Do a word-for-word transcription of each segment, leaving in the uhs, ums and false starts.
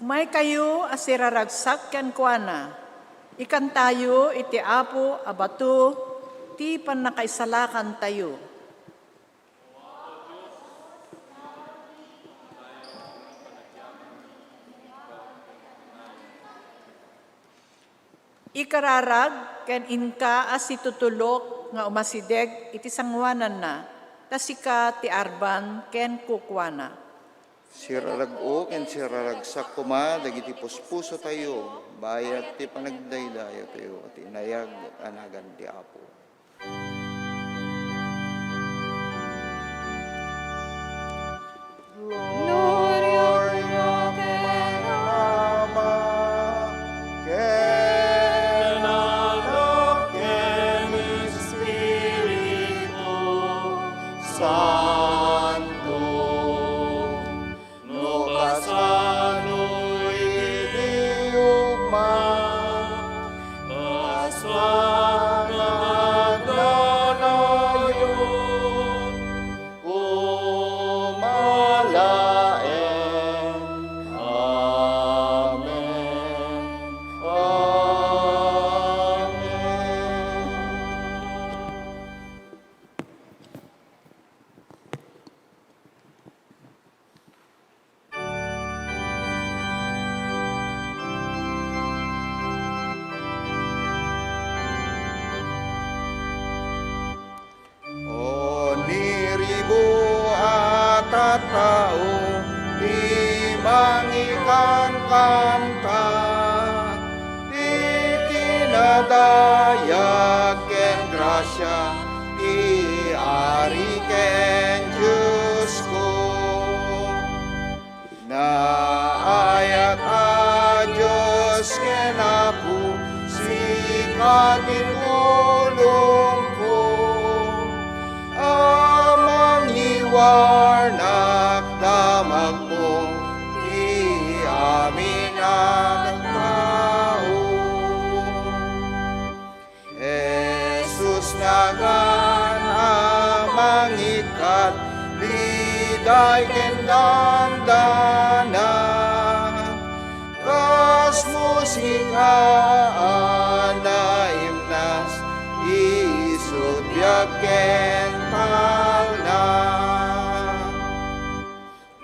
Umaykayo a siraragsak kenkuana. Ikantayo iti Apo a bato ti pannakaisalakantayo. Ikararag ken inka a situtulok nga umasideg iti sangoananna, ta sika ti arban ken kukuana. Sirarag-o ken siraragsak koma dagiti puspusotayo, bayat ti panagdaydayattayo ti inayag a nagan ti Apo. Gloria ken Ama, ken Anak, ken Espiritu Santo. No kasano idi ugma, kasta nga agdanayon, koma laeng. Amen. Amen. O niribu a tattao ti mangikankanta, ti kinadayag ken grasia ti Ari ken Diosko. Naayat a Dios ken Apo, sika ti tulongko, a mangiwarnak damagmo ti amin a tattao. Jesus, nagan a mangikkat, liday ken dandanak, kasno sika a naimnas, isut' biag ken talna.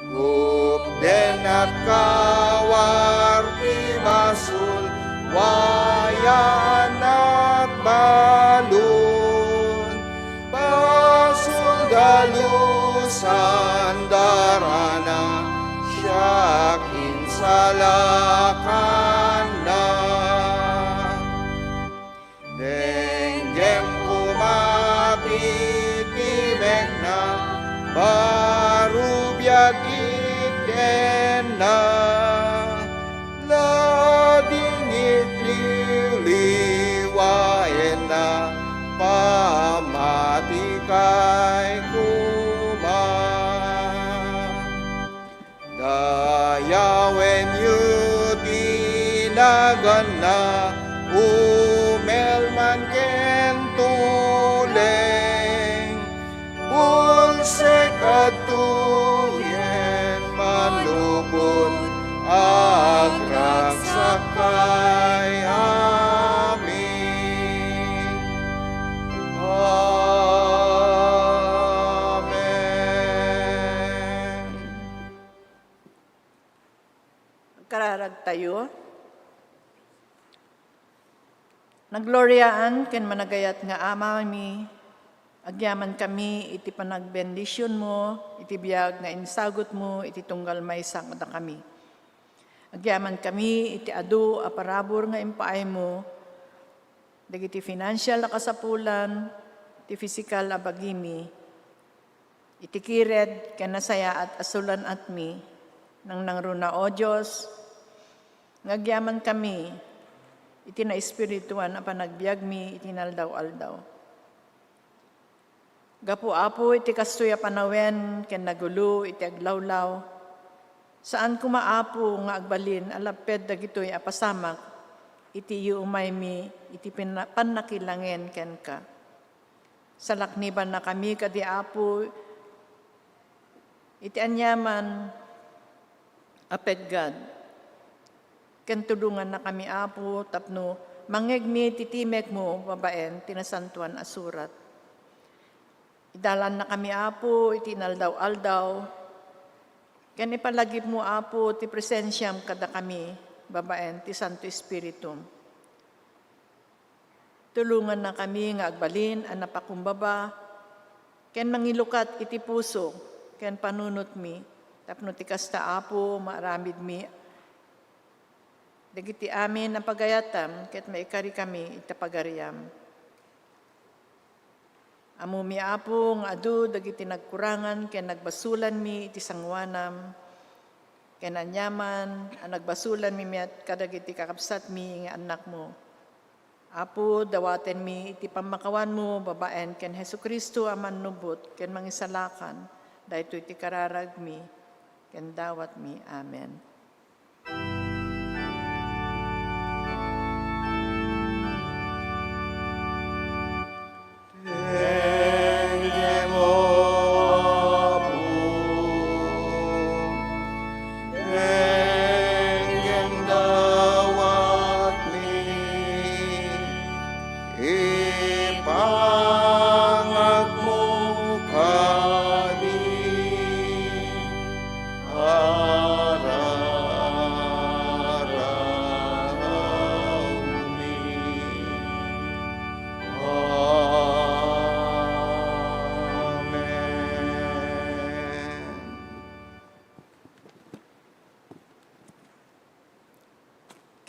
Gupden a kawar ti basol, wayaannak balon. Basol dalusan darana, siak insalakanna. Denggem koma ti timekna, baro biag itkenna. Ladingit ti liwaenna, pammatikay koma. Dayawenyo ti naganna, umel man ken tuleng, bulsek adtoyen manupon, agragsakkay amin. Amen. Agkararagtayo. Nagloriaan ken managayat nga Amami, agyamankami iti panagbendisionmo iti biag nga insagutmo iti tunggal maysa kadakami. Agyamankami iti adu a parabur nga impaaymo, dagiti financial a kasapulan, ti pisikal a bagimi, iti kired ken nasayaat a sulan-atmi, nangnangruna, O Dios, nga agyamankami iti naespirituan a panagbiagmi iti inaldaw-aldaw. Gapu, Apo, iti kastoy a panawen ken nagulo iti aglawlaw, saan koma, Apo, nga agbalin a lapped dagitoy a pasamak iti iyuumaymi iti pinna-, pannakilangen kenka. Salaknibannakami kadi, Apo, iti aniaman a peggad. Ken tulongannakami, Apo, tapno mangngegmi ti timekmo babaen ti Nasantoan a Surat. Idalannakami, Apo, iti inaldaw-aldaw, ken ipalagipmo, Apo, ti presensiam kadakami babaen ti Santo Espiritum. Tulongannakami nga agbalin a napakumbaba ken mangilukat iti puso ken panunotmi, tapno ti kasta, Apo, maaramidmi dagiti amin a pagayatam ket maikarikami iti pagariam. Ammomi, Apo, nga adu dagiti nagkurangan ken nagbasolanmi iti sangoanam, ken aniaman a nagbasolanmi met kadagiti kakabsatmi nga annakmo. Apo, dawatenmi iti pammakawanmo babaen ken Jesu-Cristo a Mannubbot ken Mangisalakan. Daytoy ti kararagmi ken dawatmi. Amen.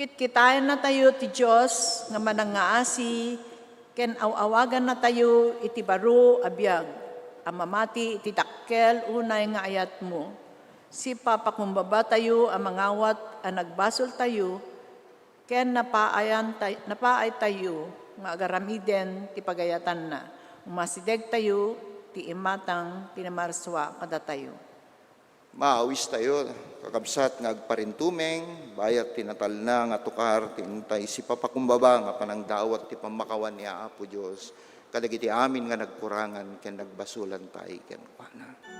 Kitkitayannatayo ti Dios nga manangngaasi ken aw-awagannatayo iti baro a biag a mamati iti dakkel unay nga ayatmo. Sipapakumbabatayo a mangawat a nagbasoltayo ken napaayan tay-, napaaytayo nga agaramiden ti pagayatanna. Umasidegtayo ti imatang ti namarsua kadatayo. Maawistayo, kakabsat, nga agparintumeng, bayat ti natalna nga tukar ti intay sipapakumbaba nga panangdawat ti pammakawan ni Apo Dios kadagiti amin nga nagkurangan ken nagbasolantay kenkuana.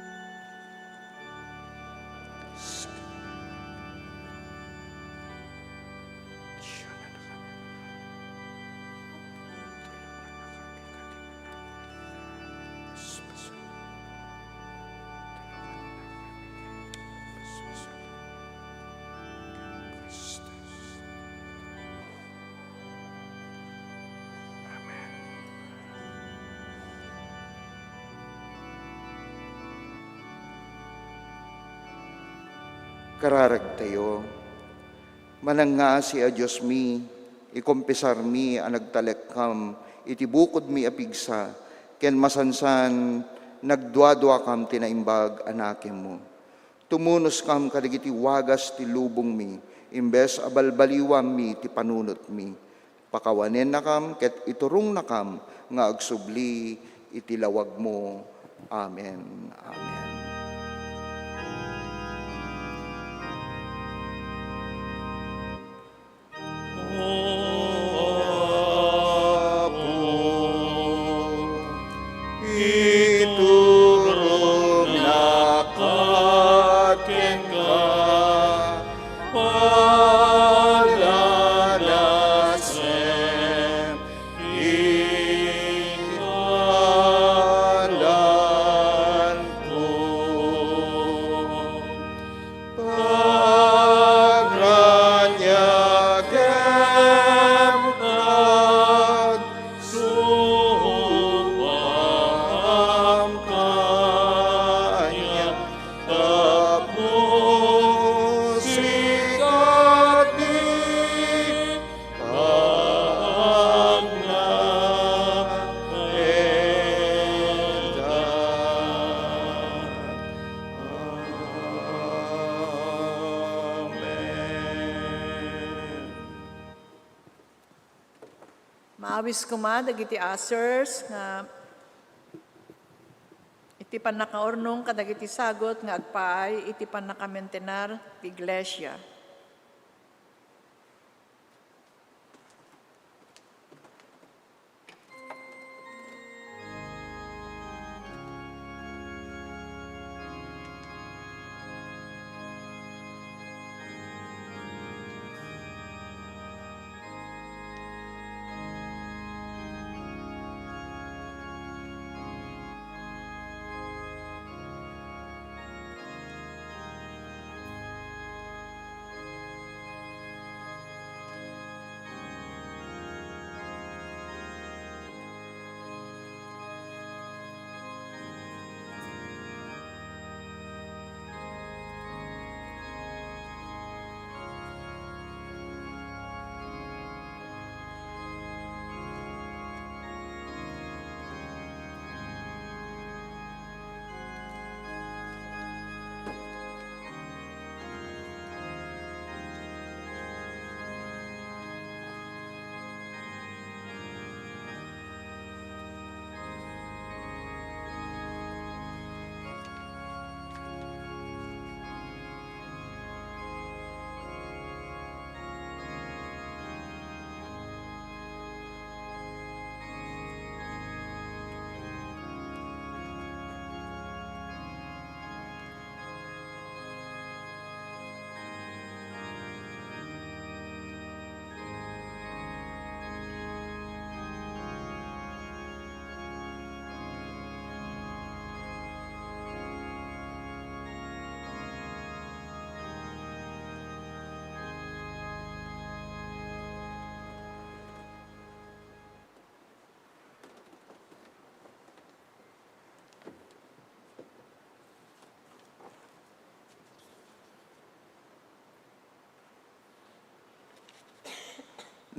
Kararagtayo, manangngaasi a Diosmi, ikompisarmi a nagtalekkam iti bukodmi a pigsa, ken masansan, nagduaduakam ti naimbag a nakemmo. Tumunoskam kadagiti wagas ti lubongmi, imbes a balbaliwanmi ti panunotmi. Pakawanennakam ket iturongnakam nga agsubli iti lawagmo. Amen. Amen. Maawis koma dagiti ushers nga iti pannakaurnong kadagiti sagut nga agpaay iti pannakamentenar ti iglesia.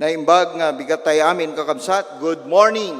Naimbag nga bigat tayo amin, kakabsat. Good morning.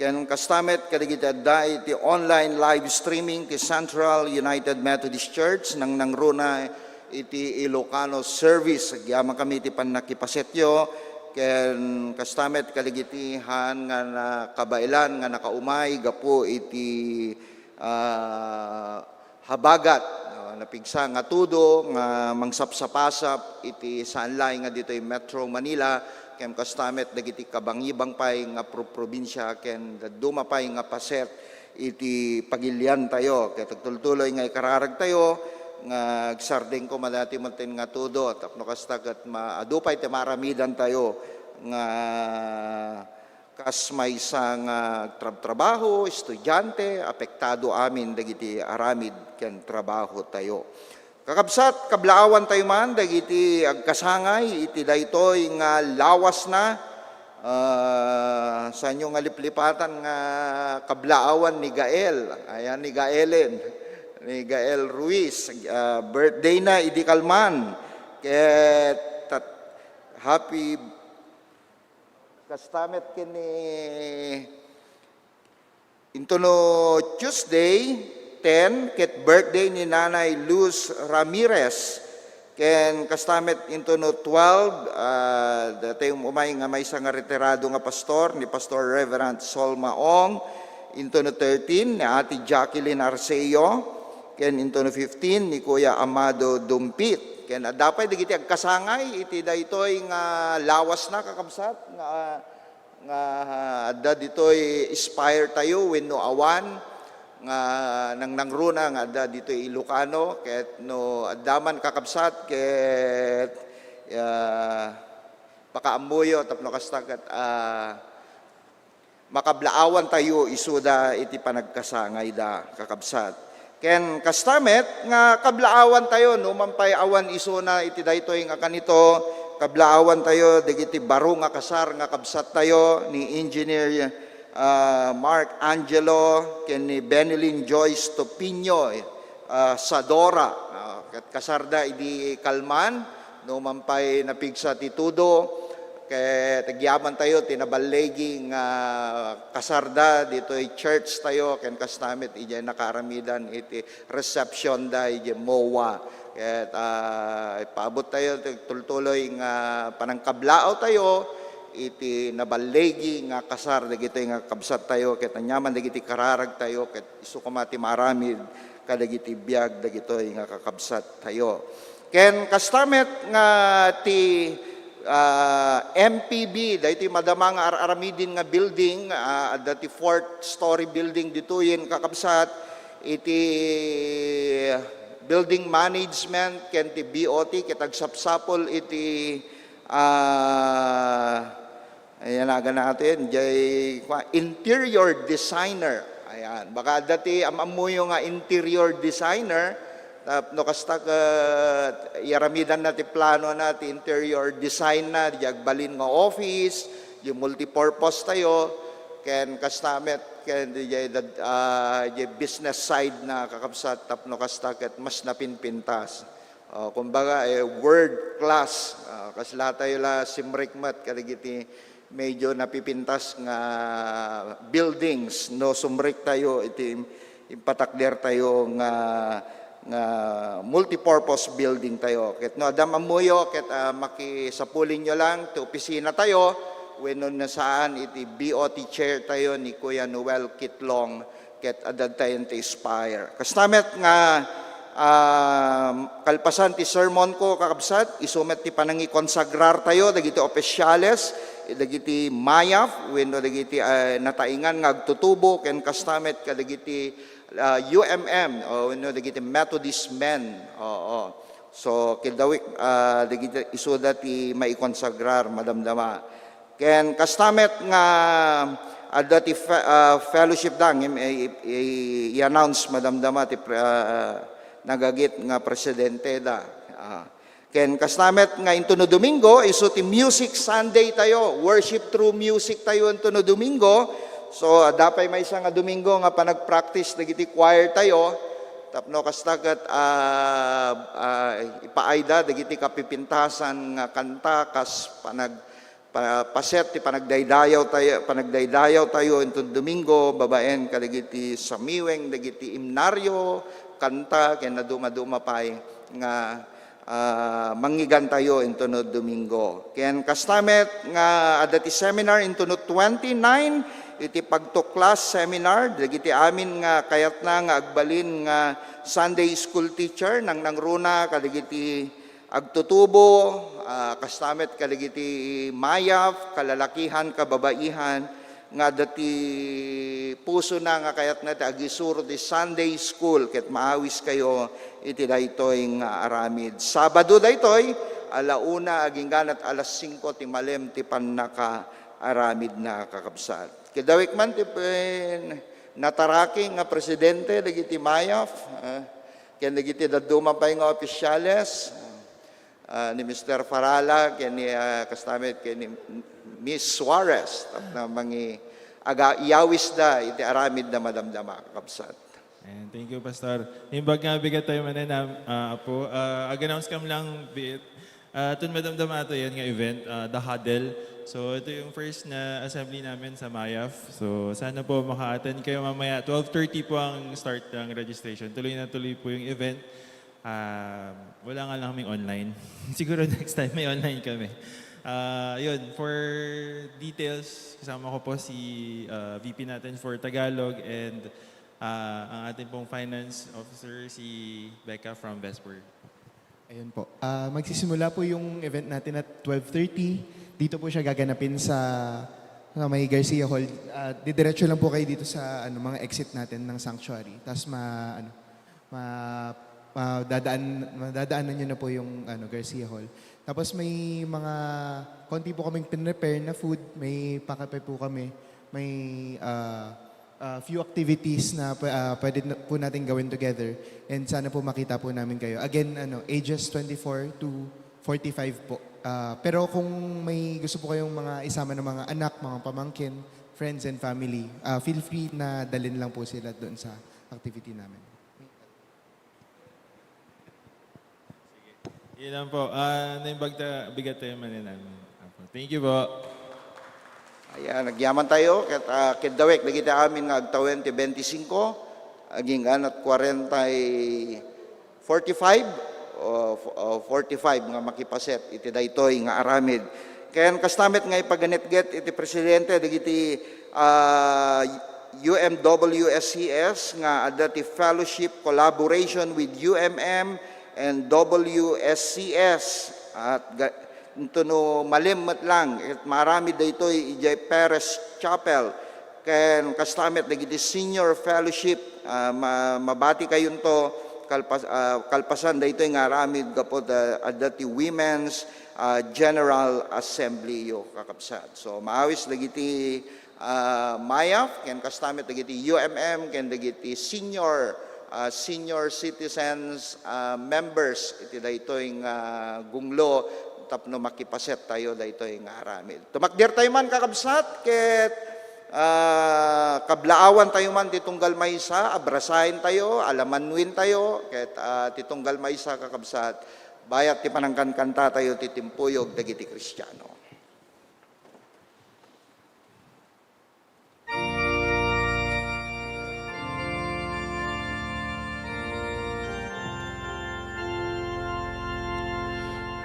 Ken kasta met kadagiti adda iti online live streaming ti Central United Methodist Church, nangnangruna iti Ilocano service. Agyamankami iti pannakipasetyo, ken kasta met kadagiti haan nga nakabaelan nga nakaumay gapu iti, ah, habagat, no, napigsa nga tudo nga mangsapsapasap iti saan laeng nga ditoy Metro Manila, ken kasta met dagiti kabangibang pay nga pro-, probinsia ken dadduma pay nga paset iti pagiliantayo. Ket agtultuloy nga ikararagtayo nga agsardengko madati met nga tudo tapno kasta ket ma-, adu pay ti maaramidantayo nga kas maysa nga agtrabtrabaho, estudiante, apektado amin dagiti aramid ken trabahotayo. Kakabsat, kablaawantayo man dagiti agkasangay iti daytoy nga lawasna. Ah, saanyo nga liplipatan nga kablaawan ni Gael. Ayan, ni Gaelen. Ni Gael Ruiz. Ah, birthday na idi kalman. Ket tat-, happy Kasta met ken ni intono Tuesday, ten, ket birthday ni Nanay Luz Ramirez. Ken kasta met intono twelve, ah, daytoy umay nga maysa nga retirado nga pastor, ni Pastor Reverend Sol Maong. Intono thirteen, ni Ate Jacqueline Arceo. Ken intono fifteen, ni Kuya Amado Dumpit. Ken adda pay dagiti agkasangay iti daytoy nga lawasna, kakabsat, nga, nga adda ditoy Aspire tayo wenno awan, nga nangnangruna nga adda ditoy Ilocano, ket no adda man, kakabsat, ket, ah, pakaammoyo tapno kasta ket, ah, makablaawantayo isuda iti panagkasangayda, kakabsat. Ken kasta met nga kablaawantayo, no man pay awan isuna iti daytoy nga kanito, kablaawantayo dagiti baro nga kasar nga kabsattayo ni Engineer, ah, Mark Angelo ken ni Benilyn Joyce Topinio, ah, Sadora. Ah, ket kasarda idi kalman, no man pay napigsa ti tudo, ket agyamantayo ti naballigi nga kasarda ditoy church tayo, ken kasta met idiay nakaaramidan iti reception da idiay MOA. Ket, ah, ipaabot tayo ti tultuloy nga panangkablaaw tayo iti naballigi nga kasar dagitoy nga kabsat tayo, ket aniaman dagiti kararag tayo, ket isu koma ti maaramid kadagiti biag dagitoy nga kakabsat tayo. Ken kasta met nga ti, ah, M P B, daytoy madama nga ar-aramiden nga building, ah, adda ti fourth story building ditoyen, kakabsat, iti building management ken ti B O T ket agsapsapul iti, ah, Ayan, aga na ato yan. Jay, kwa, interior designer. Ayan. Baka adda ti am-ammoyo nga interior designer. Tap-, no kasta ket, iyaramidan na ti plano na, ti interior design na, di agbalin nga office, di multipurpose tayo, ken kasta met, ken di jay dad-, ah, di business side na, kakabsat, tapno kasta ket mas napinpintas. Oh, kumbaga, eh, world class. Ah, kasla tayo la simrek met kadagiti medyo napipintas nga buildings, no, sumrek tayo iti impatakder tayo nga, nga multipurpose building tayo. Ket no, adda ammoyo, ket, ah, makisapulinyo lang ti opisina tayo, wenno no saan, iti B O T chair tayo ni Kuya Noel Kitlong. Ket adda tayo ti Aspire. Kasta met nga, ah, kalpasan ti sermon ko, kakabsat, isu met ti panangikonsagrar tayo dagiti opisyales, dagiti mayap, wenno dagiti, ah, nataengan nga agtutubo, ken kasta met kadagiti, ah, U M M, o wenno dagiti Methodist men. Oo. So, kidawik, ah, dagiti isuda ti maikonsagrar, madamdama. Ken kasta met nga adda ti fe-, ah, fellowship da, ngem i-, i-, i-announce madamdama ti pre-, ah, nagagit nga presidente da. Ah, ken kasta met nga intono Domingo, isu ti Music Sunday tayo, worship through music tayo intono Domingo. So, adda pay maysa nga Domingo nga panagpractice dagiti choir tayo. Tapno kasta ket, ah, ah, ipaayda dagiti kapipintasan nga kanta kas panag-, pa-, paset ti panagdaydayaw tayo, panagdaydayaw tayo inton Domingo, babaen kadagiti samiweng dagiti imnaryo, kanta, ken naduma-duma pay nga, ah, mangngeggantayo inton Domingo. Ken kasta met nga adda ti seminar inton twenty-nine, iti pagtuklas seminar, dagiti amin nga kayatna nga agbalin nga Sunday school teacher, nangnangruna kadagiti agtutubo, ah, kasta met kadagiti mayaf, kalalakihan, kababaihan, nga adda ti pusona nga kayatna ti agisuro ti Sunday school, ket maawiskayo iti daytoy nga aramid. Sabado daytoy, ala una agingga ket alas singko ti malem ti pannakaaramidna, kakabsat. Kidawik man ti pin-, nataraki nga presidente dagiti mayaf, ah, ken dagiti dadduma pay nga opisyales, ah, ni Mister Farala, ken ni, ah, kasta met ken ni Miss Suarez, tapno mangi-, aga-, iyawisda iti aramidna madamdama, kakabsat. Ayan, thank you, Pastor. Imbag nga bigat tayo manen, ah, ah, Apo. Ah, ag-announce kam lang, bit. Ah, itong madamdama ito yan nga event, ah, The Huddle. So, ito yung first na assembly namin sa mayaf. So, sana po maka-attend kayo mamaya. Twelve thirty po ang start ng registration. Tuloy na tuloy po yung event. Ah, wala nga lang kaming online. Siguro next time may online kami. Ah, yun, for details, kasama ko po si, ah, V P natin for Tagalog and, ah, ang ating pong finance officer, si Becca from Vesper. Ayun po. Ah, magsisimula po yung event natin at twelve thirty. Dito po siya gaganapin sa, sa may Garcia Hall. Ah, didiretso lang po kayo dito sa, ano, mga exit natin ng sanctuary. Tapos ma-, ano, ma-, madadaan-, madadaanan nyo na po yung, ano, Garcia Hall. Tapos may mga konti po kaming pinrepare na food. May pakape po kami. May, ah, ah, few activities na pwe-, ah, pwede na, po natin gawin together. And sana po makita po namin kayo. Again, ano, ages twenty-four to forty-five po. Ah, pero kung may gusto po kayong mga isama ng mga anak, mga pamangkin, friends and family, ah, feel free na dalhin lang po sila doon sa activity namin. Yun lang po. Ah, naimbag ta-, bigat tayo manen namin. Apo. Thank you po. Ayan, nagyaman tayo. Ket, ah, keddawek dagiti amin nga agtawen ti twenty-five, agingga ket kwarenta y forty-five o, o forty-five nga makipaset iti daytoy nga aramid. Ken kasta met nga ipaganetget iti presidente dagiti, ah, U M W S C S nga adda ti fellowship collaboration with U M M and W S C S. At ga-, ito no malim met lang, ket maaramid daytoy idiay Perez Chapel. Ken kasta met dagiti senior fellowship, ah, ma-, mabati kayonto, kalpas-, ah, kalpasan daytoy nga aramid gapu ta adda ti Women's, ah, General Assembly yo, kakabsat. So, maawis dagiti, ah, mayaf, ken kasta met dagiti U M M, ken dagiti senior, ah, senior citizens, ah, members iti daytoy nga gunglo tapno makipaset tayo daytoy nga aramid. Tumakder tayo man, kakabsat, ket, ah, kablaawan tayo man ti tunggal maysa, abrasaen tayo, alamanuen tayo, ket, ah, ti tunggal maysa, kakabsat, bayat ti panangkankanta tayo ti timpuyog dagiti Kristiano.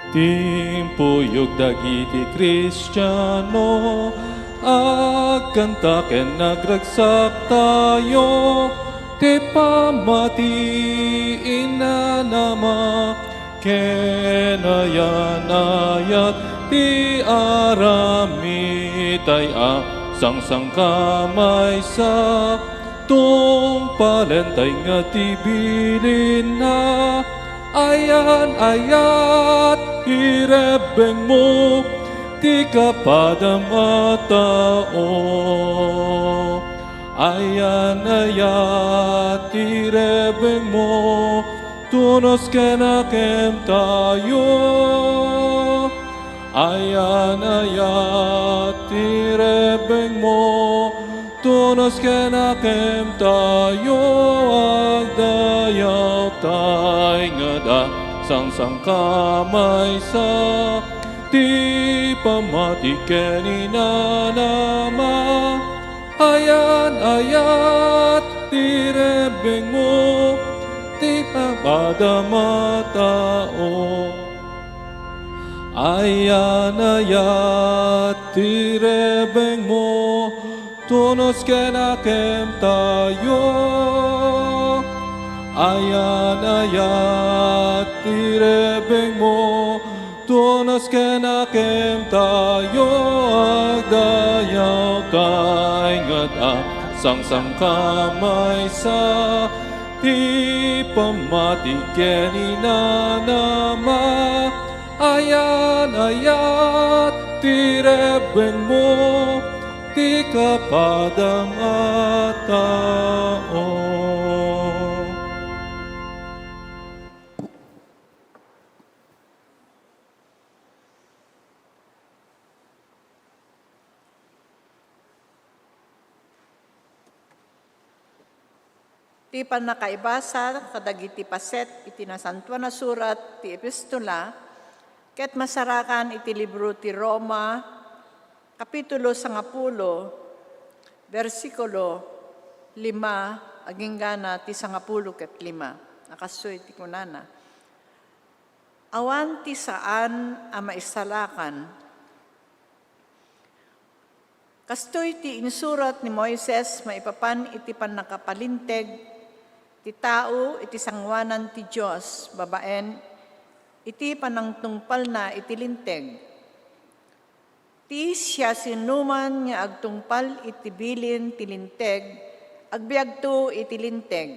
Timpuyog dagiti Kristiano, agkanta ken agragsak tayo, ti pammati inanama, ken ayan-ayat ti aramid tay a sangsangkamaysa, tungpalen tay nga ti bilinna, ayan-ayat irebbengmo ti kapadam a tao. Ayan-ayat irebbengmo, tunos ken akem tayo. Ayan-ayat irebbengmo, Tunos ken akem tayo agdayawtay, ngada sangsangka maysa ti pammati ken inanama. Ayan-ayat ti rebbengmo, ti papadam a tao. Ayan-ayat ti rebbengmo, tunos ken akem tayo. Ayan-ayat ti rebbengmo, tunos ken akem tayo agdayawtay, ngada sangsangka maysa ti pammati ken inanama. Ayan-ayat ti rebbengmo, ti kapadam a tao. Ti pannakaibasa kadagiti paset iti Nasantoan a Surat ti Epistola ket masarakan iti libro ti Roma, kapitulo sangapulo, bersikulo lima agingga ti sangapulo ket lima. A kastoy ti kunana, "Awan ti saan a maisalakan." Kastoy ti insurat ni Moises maipapan iti pannakapalinteg ti tao iti sangoanan ti Dios babaen iti panangtungpalna iti Linteg. Ti siasinoman nga agtungpal iti bilin ti Linteg, agbiagto iti Linteg.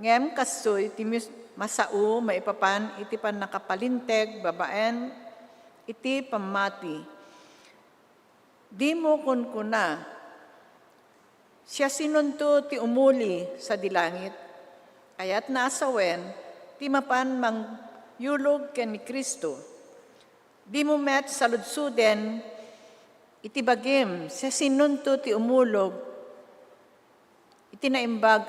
Ngem kastoy ti mis-, masao maipapan iti pannakapalinteg babaen iti pammati. Dimo kunkuna, "Siasinonto ti umuli sadi langit?" Kayatna a sawen ti mapan mangyulog ken ni Cristo. Dimo met saludsoden iti bagim, "Siasinonto ti umulog iti naimbag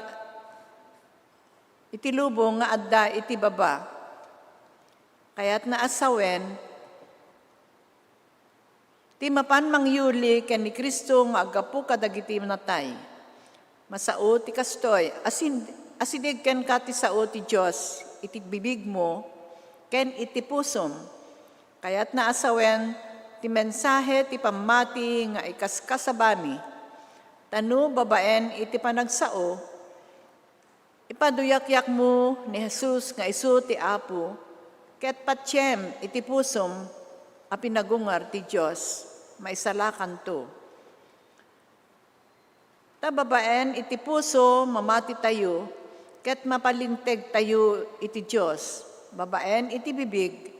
iti lubong nga adda iti baba?" Kayatna a sawen ti mapan mangyuli ken ni Cristo nga aggapu kadagiti natay. Masao ti kastoy, asin-, asideg kenka ti sao ti Dios iti bibigmo ken iti pusom. Kayatna a sawen ti mensahe ti pammati nga ikaskasabami, ta no babaen iti panagsao, ipaduyakyakmo ni Jesus nga isu ti Apo, ket patiem iti pusom a pinagungar ti Dios, maisalakanto. Ta babaen iti puso, mamatitayo, ket mapalintegtayo iti Dios. Babaen iti bibig,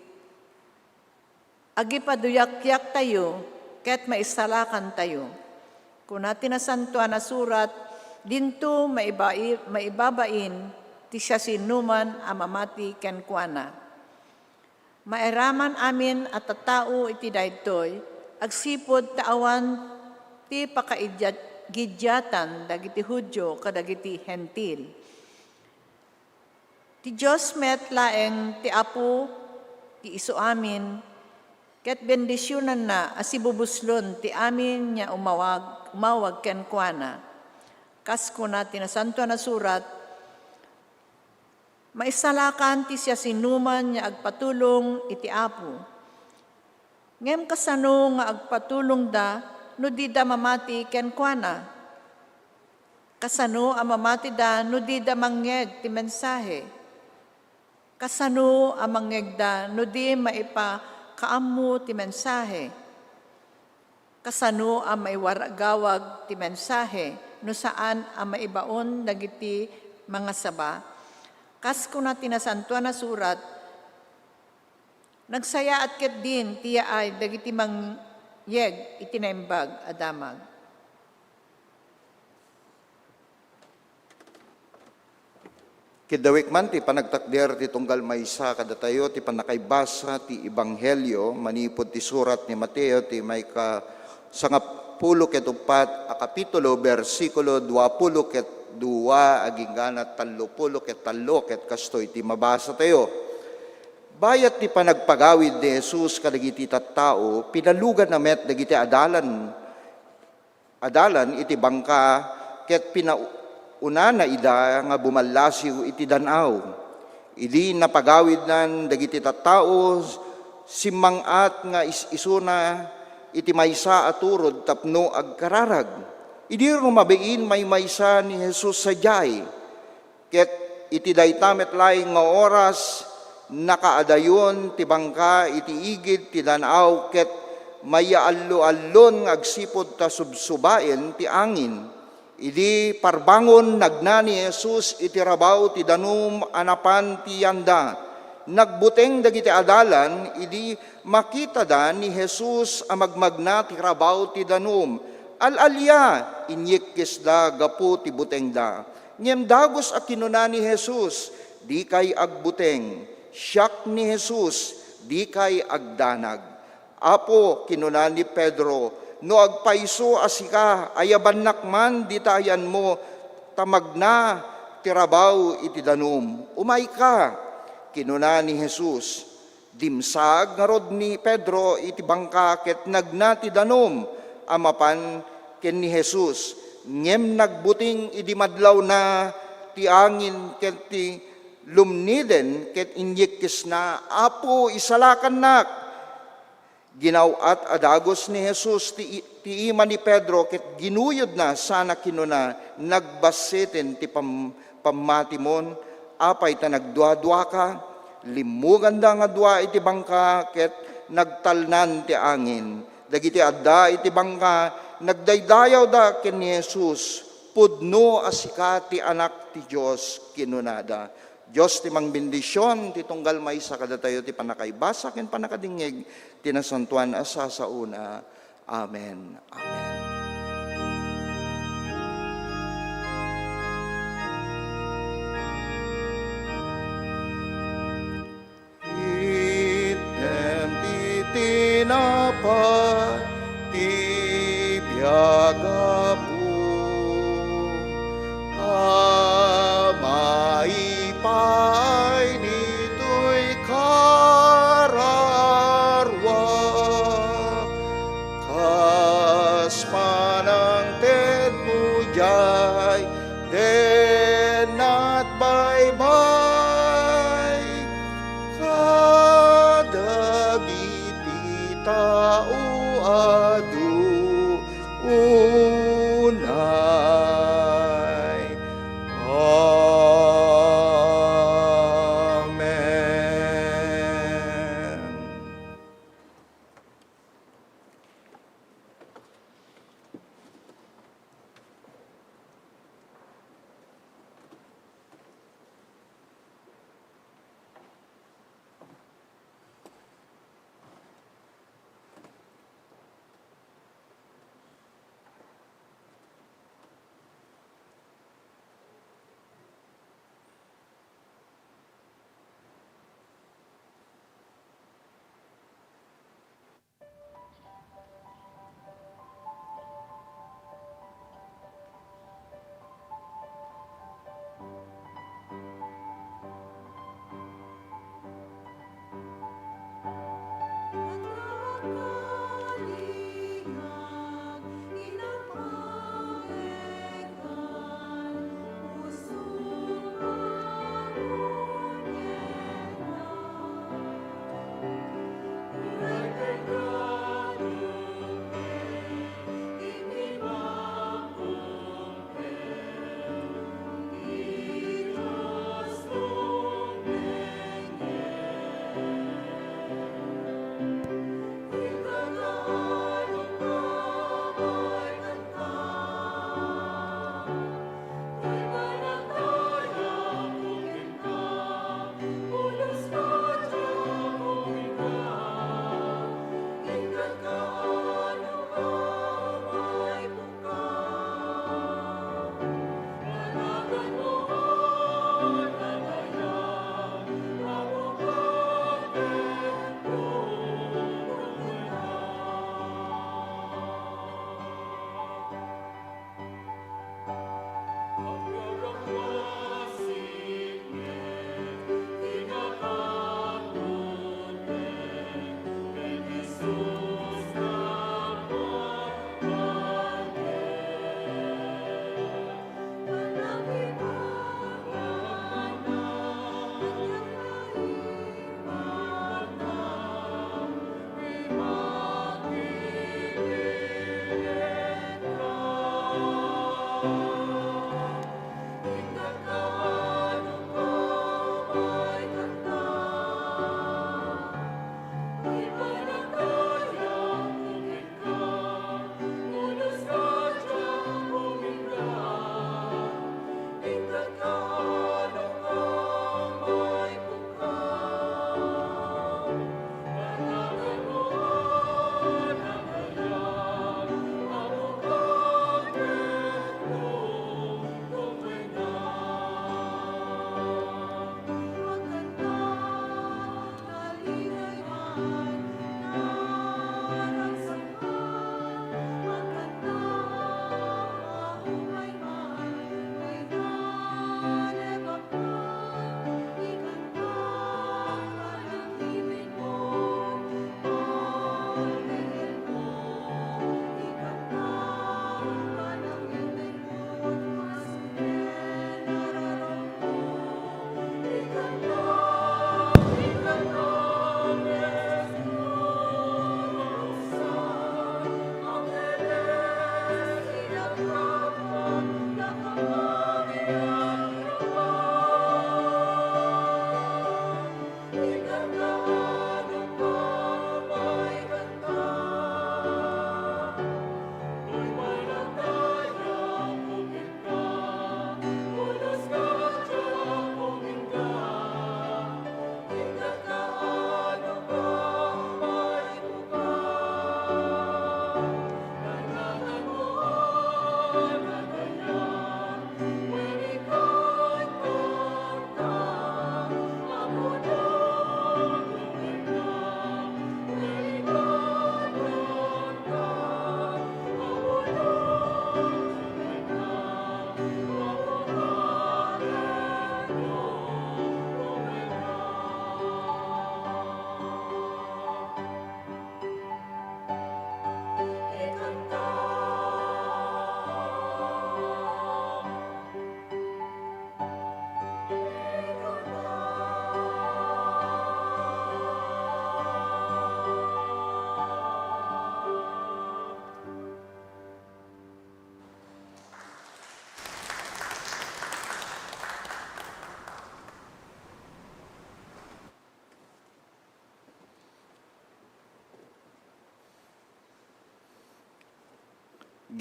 agipaduyakyaktayo, ket maisalakantayo. Kuna ti Nasantoan a Surat, dinto maibai-, maibabain ti siasinoman a mamati kenkuana. Mairaman amin a tattao iti daytoy, agsipud ta awan ti pakaidiat-, gidiatan dagiti Judio kadagiti Hentil. Ti Dios met laeng ti Apo ti isuamin, ket bendisionanna a sibubuslon ti amin nga umawag, umawag kenkuana. Kas kuna ti Nasantoan a Surat, Maisalakan ti siasinoman nga agpatulong iti Apo. Ngem kasano nga agpatulongda no dida mamati kenkuana? Kasano a mamatida no dida mangngeg ti mensahe? Kasano a mangngegda no di maipakaammo ti mensahe? Kasano a maiwaragawag ti mensahe no saan a maibaon dagiti mangasaba? Kas kuna ti Nasantoan a Surat, "Nagsayaat ketdin ti yaay dagiti mangyeg iti Naimbag a Damag." Kiddawek man ti panagtakder ti tunggal maysa kadatayo ti pannakaibasa ti Ebanghelio manipud ti surat ni Mateo ti maika-, sangap-, pulo ket uppat a kapitulo, bersikulo duapulo ket dua agingga na tallopulo ket tallo, ket kastoy ti mabasatayo. Bayat ti panagpagawid ni Jesus kadagiti tattao, pinaluganna met dagiti adalan, adalan iti bangka, ket pinaunana ida nga bumallasiw iti dan-aw. Idi napagawidnan dagiti tattao, simmang-at nga is-isuna iti maysa a turod tapno agkararag. Idi rumabiin, maymaysa ni Jesus sadiay. Ket iti dayta met laeng nga oras, nakaadayon ti bangka iti igid ti dan-aw ket mayaallo-allon nga agsipud ta subsubaen ti angin. Idi parbangon, nagna ni Jesus iti rabaw ti danum a napan ti yanda. Nagbuteng dagiti adalan idi makitada ni Jesus a magmagna ti rabaw ti danum. Al-alia, inyikkisda gapu ti butengda. Ngem dagus a kinuna ni Jesus, "Dikay agbuteng. Siak ni Jesus, dikay agdanag." "Apo," kinuna ni Pedro, "no agpayso a sika, ayabannak man dita ayanmo ta magna ti rabaw iti danum. Umayka," kinuna ni Jesus. Dimsaag ngarud ni Pedro iti bangka ket nagna ti danum a mapan ken ni Jesus. Ngem nagbuting idi madlawna ti angin ket ti lumniden ket inyikkisna, "Apo, isalakannak!" Ginaw-at a dagus ni Jesus ti, ti ima ni Pedro ket ginuyodna sana kinuna, "Nagbasseten ti pam-, pammatimon, apay ta nagduaduaka?" Limmuganda nga dua iti bangka ket nagtalnan ti angin. Dagiti adda iti bangka, nagdaydayawda ken ni Jesus. "Pudno a sika ti Anak ti Dios," kinunada. Dios ti mangbendision ti tunggal maysa kadatayo ti pannakaibasa ken pannakadingngeg ti nasantoan a sasaona. Amen. Amen. Itnem ti tinapay ti biag, Apo, a maipaay ditoy kararuak, kas panangtedmo diay dennat baybay kadagiti tao a dunay. Amen.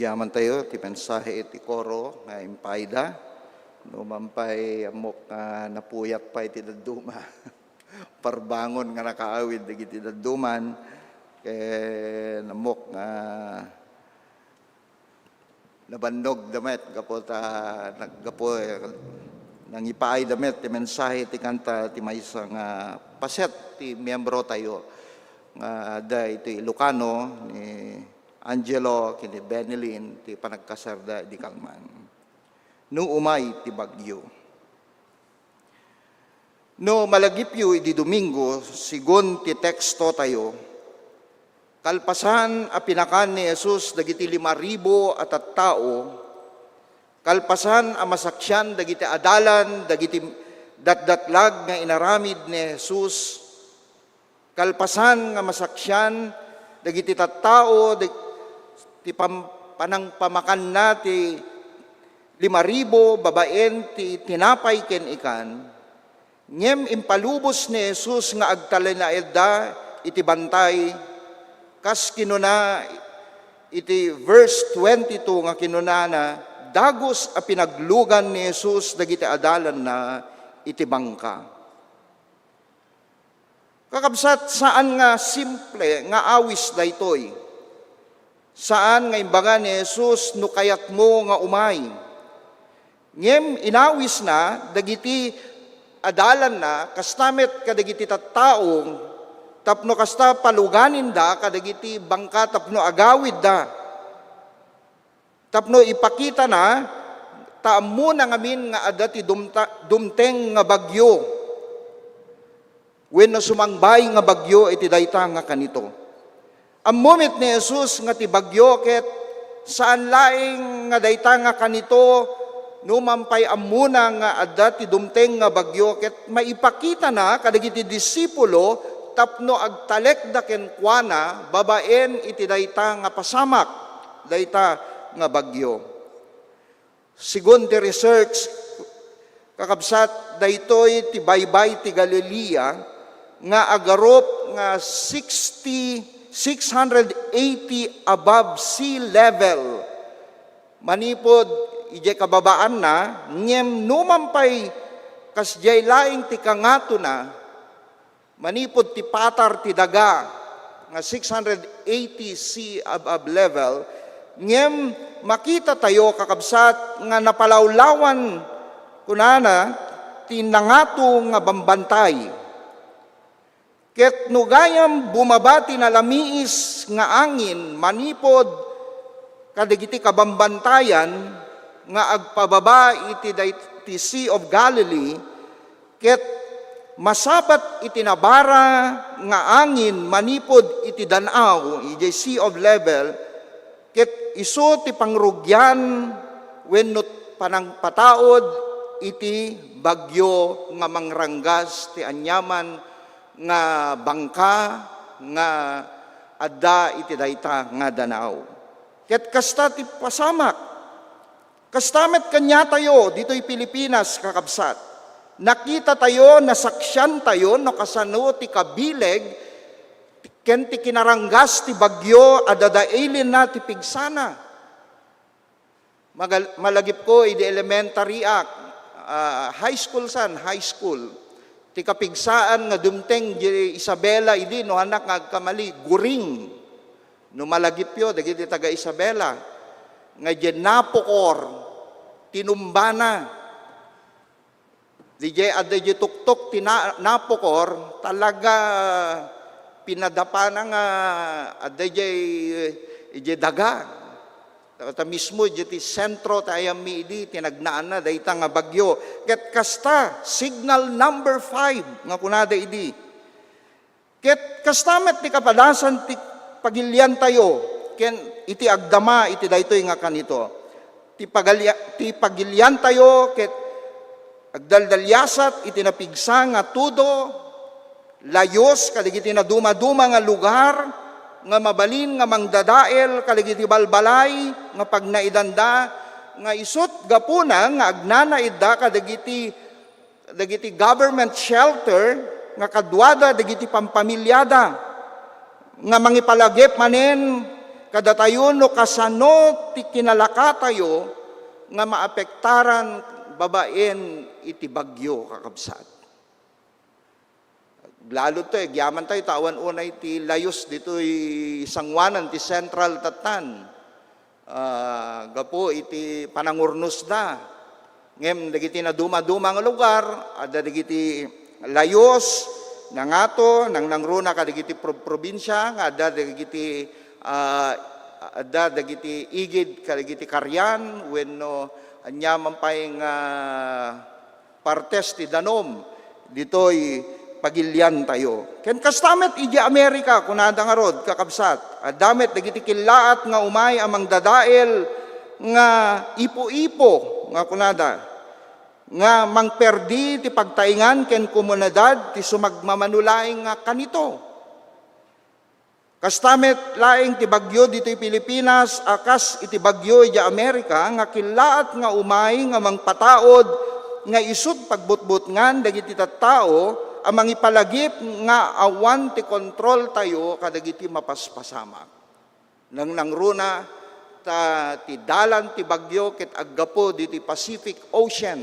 Agyamantayo ti mensahe iti koro nga impaayda. Numan pay, ammok nga napuyat pay ti dadduma. Parbangon nga nakaawid dagiti dadduman. Ken ammok nga nabannog da met gapu ta naggapu, nangipaay da met ti mensahe ti kanta ti maysa nga paset ti miembro tayo nga adda iti Ilocano, ni Angelo ken ni Benilyn, ti panagkasarda idi kalman. No umay ti bagyo. No malagipyo idi Domingo, segun ti teksto tayo, kalpasan a pinakan ni Jesus dagiti lima ribu a tattao, kalpasan a masaksian dagiti adalan dagiti datdatlag nga inaramid ni Jesus, kalpasan nga masaksian dagiti tattao, dag-, ti pam-, panangpamakanna ti lima ribu babaen ti tinapay ken ikan, ngem impalubos ni Jesus nga agtalinaedda iti bantay, kas kinuna iti verse twenty-two nga kinunana, dagus a pinaglugan ni Jesus dagiti adalanna iti bangka. Kakabsat, saan nga simple nga awis daytoy. Saan nga imbaga ni Jesus, "No kayatmo nga umay." Ngem inawisna dagiti adalanna, kasta met kadagiti tattao, tapno kasta paluganinda kadagiti bangka tapno agawidda. Tapno ipakitana, ta ammona ngamin nga adda ti dumta-, dumteng nga bagyo wenno sumangbay nga bagyo iti dayta nga kanito. Ammo met ni Jesus nga ti bagyo ket saan laeng nga dayta nga kanito, numan pay ammona nga adda ti dumteng nga bagyo ket maipakitana kadagiti disipulo tapno agtalekda kenkuana babaen iti dayta nga pasamak, dayta nga bagyo. Segun ti research, kakabsat, daytoy ti baybay ti Galilea nga agarup nga sixty, six hundred eighty above sea level. Manipud idiay kababaanna, ngem numan pay kasdiay laeng ti kangatona, manipud ti patar ti daga nga six hundred eighty sea above level, ngem makitatayo, kakabsat, nga napalawlawan, kunana, ti nangato nga bambantay. Ket no gayam bumaba ti nalamiis nga angin manipud kadagiti kabambantayan nga agpababa iti day-, ti Sea of Galilee, ket masabat iti nabara nga angin manipud iti dan-aw, idiay sea of level, ket isu ti pangrugian wenno panangpataud iti bagyo nga mangranggas ti aniaman nga bangka nga adda iti dayta nga dan-aw. Ket kasta ti pasamak. Kasta met kaniatayo ditoy Pilipinas, kakabsat. Nakitatayo, nasaksiantayo no kasano ti kabileg ken ti kinaranggas ti bagyo a dadailenna ti pigsana. Magal-, malagipko idi elementary ak, ah, high school san, high school. Ti kapigsaan nga dumteng di Isabela idi, no, anak nga agkamali, Guring. No malagipyo, dagiti taga Isabela. Nga di Napocor, tinumbana. Didiay adda diay tuktok ti Na-, Napocor, talaga pinadapana nga adda diay, diay daga. Ta, ta mismo diay ti sentro ti ayammi idi, tinagnaanna dayta nga bagyo. Ket kasta, signal number five nga kunada idi. Ket kasta met ti kapadasan ti pagiliantayo ken iti agdama iti daytoy nga kanito. Ti pagalia-, ti pagiliantayo ket agdaldaliasat iti napigsa nga tudo, layus kadagiti nadumaduma nga lugar nga mabalin nga mangdadael kadagiti balbalay nga pagnaidanda nga isut' gapuna nga agnanaidda kadagiti dagiti government shelter nga kaduada dagiti pampamiliada, nga mangipalagip manen kadatayo no kasano ti kinalakatayo nga maapektaran babaen iti bagyo, kakabsat. Lalo to, agyaman tayo, ta awan unay ti layus ditoy sanguanan ti Central Tattan. Ah, gapu iti panangurnosda. Ngem dagiti nadumaduma nga lugar, adda dagiti layus, nangato, nangnangruna kadagiti prob-, probinsia, nga adda dagiti, ah, adda dagiti igid kadagiti karian, wenno aniaman pay nga partes ti danum ditoy pagiliantayo. Ken kasta met idiay Amerika, kunada ngarud, kakabsat, adda met dagiti kellaat nga umay a mangdadael nga ipu-ipo, nga kunada, nga mangperdi ti pagtaingan ken komunidad ti sumagmamano laeng nga kanito. Kasta met laeng ti bagyo ditoy Pilipinas a kas iti bagyo idiay Amerika nga kellaat nga umay nga mangpataud nga isut' pagbutbutngan dagiti tattao a mangipalagip nga awan ti kontroltayo kadagiti mapaspasamak. Nangnangruna ta ti dalan ti bagyo ket aggapu ditoy Pacific Ocean.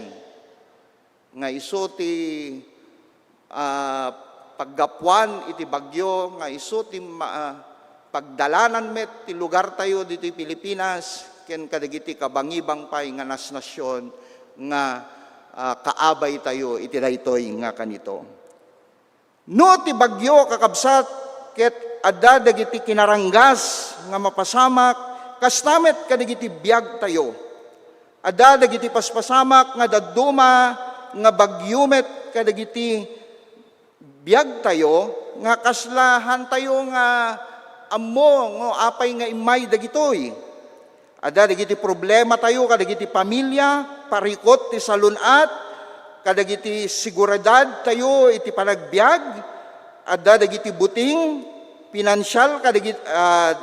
Nga isu ti, ah, paggapuan iti bagyo, nga isu ti ma-, ah, pagdalanan met ti lugartayo ditoy Pilipinas ken kadagiti kabangibang pay nga nasnasion nga, ah, kaabaytayo iti daytoy nga kanito. No ti bagyo, kakabsat, ket adda dagiti kinaranggas nga mapasamak, kasta met kadagiti biagtayo. Adda dagiti paspasamak nga dadduma nga bagyo met kadagiti biagtayo nga kasla haantayo nga ammo no apay nga immay dagitoy. Adda dagiti problematayo kadagiti pamilya, parikut ti salun-at, kadagiti seguridadtayo iti panagbiag, adda dagiti buting, pinansial, kadagit-, ah,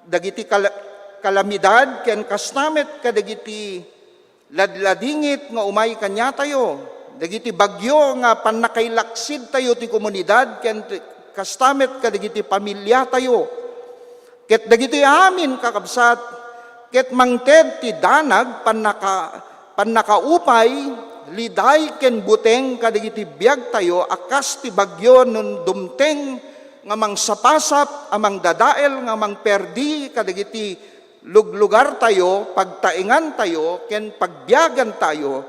dagiti kal-, kalamidad, ken kasta met kadagiti ladladingit nga umay kaniatayo, dagiti bagyo nga pannakailaksidtayo ti komunidad ken ti, kasta met kadagiti pamiliatayo. Ket dagitoy amin, kakabsat, ket mangted ti danag pannaka-, pannakaupay, liday ken buteng kadagiti biagtayo a kas ti bagyo no dumteng nga mangsapasap a mangdadael nga mangperdi kadagiti luglugartayo, pagtaengantayo, ken pagbiagantayo,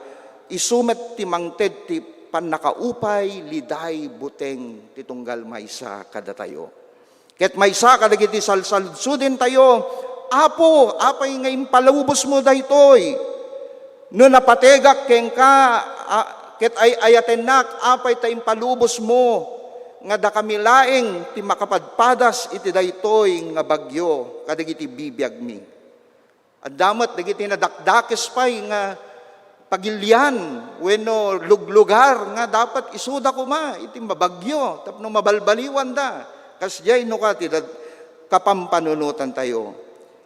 isu met ti mangted ti pannakaupay, liday, buteng ti tunggal maysa kadatayo. Ket maysa kadagiti salsaludsodentayo, "Apo, apay nga impalubosmo daytoy? No napategak kenka, a, ket ay-ayatennak, apay ta impalubosmo nga dakami laeng ti makapadpadas iti daytoy nga bagyo kadagiti bibiagmi?" Adda met dagiti nadakdakes pay nga pagilian wenno luglugar nga dapat isuda koma iti mabagyo tapno mabalbaliwanda. Kasdiay no ka ti dad-, kapampanunotantayo.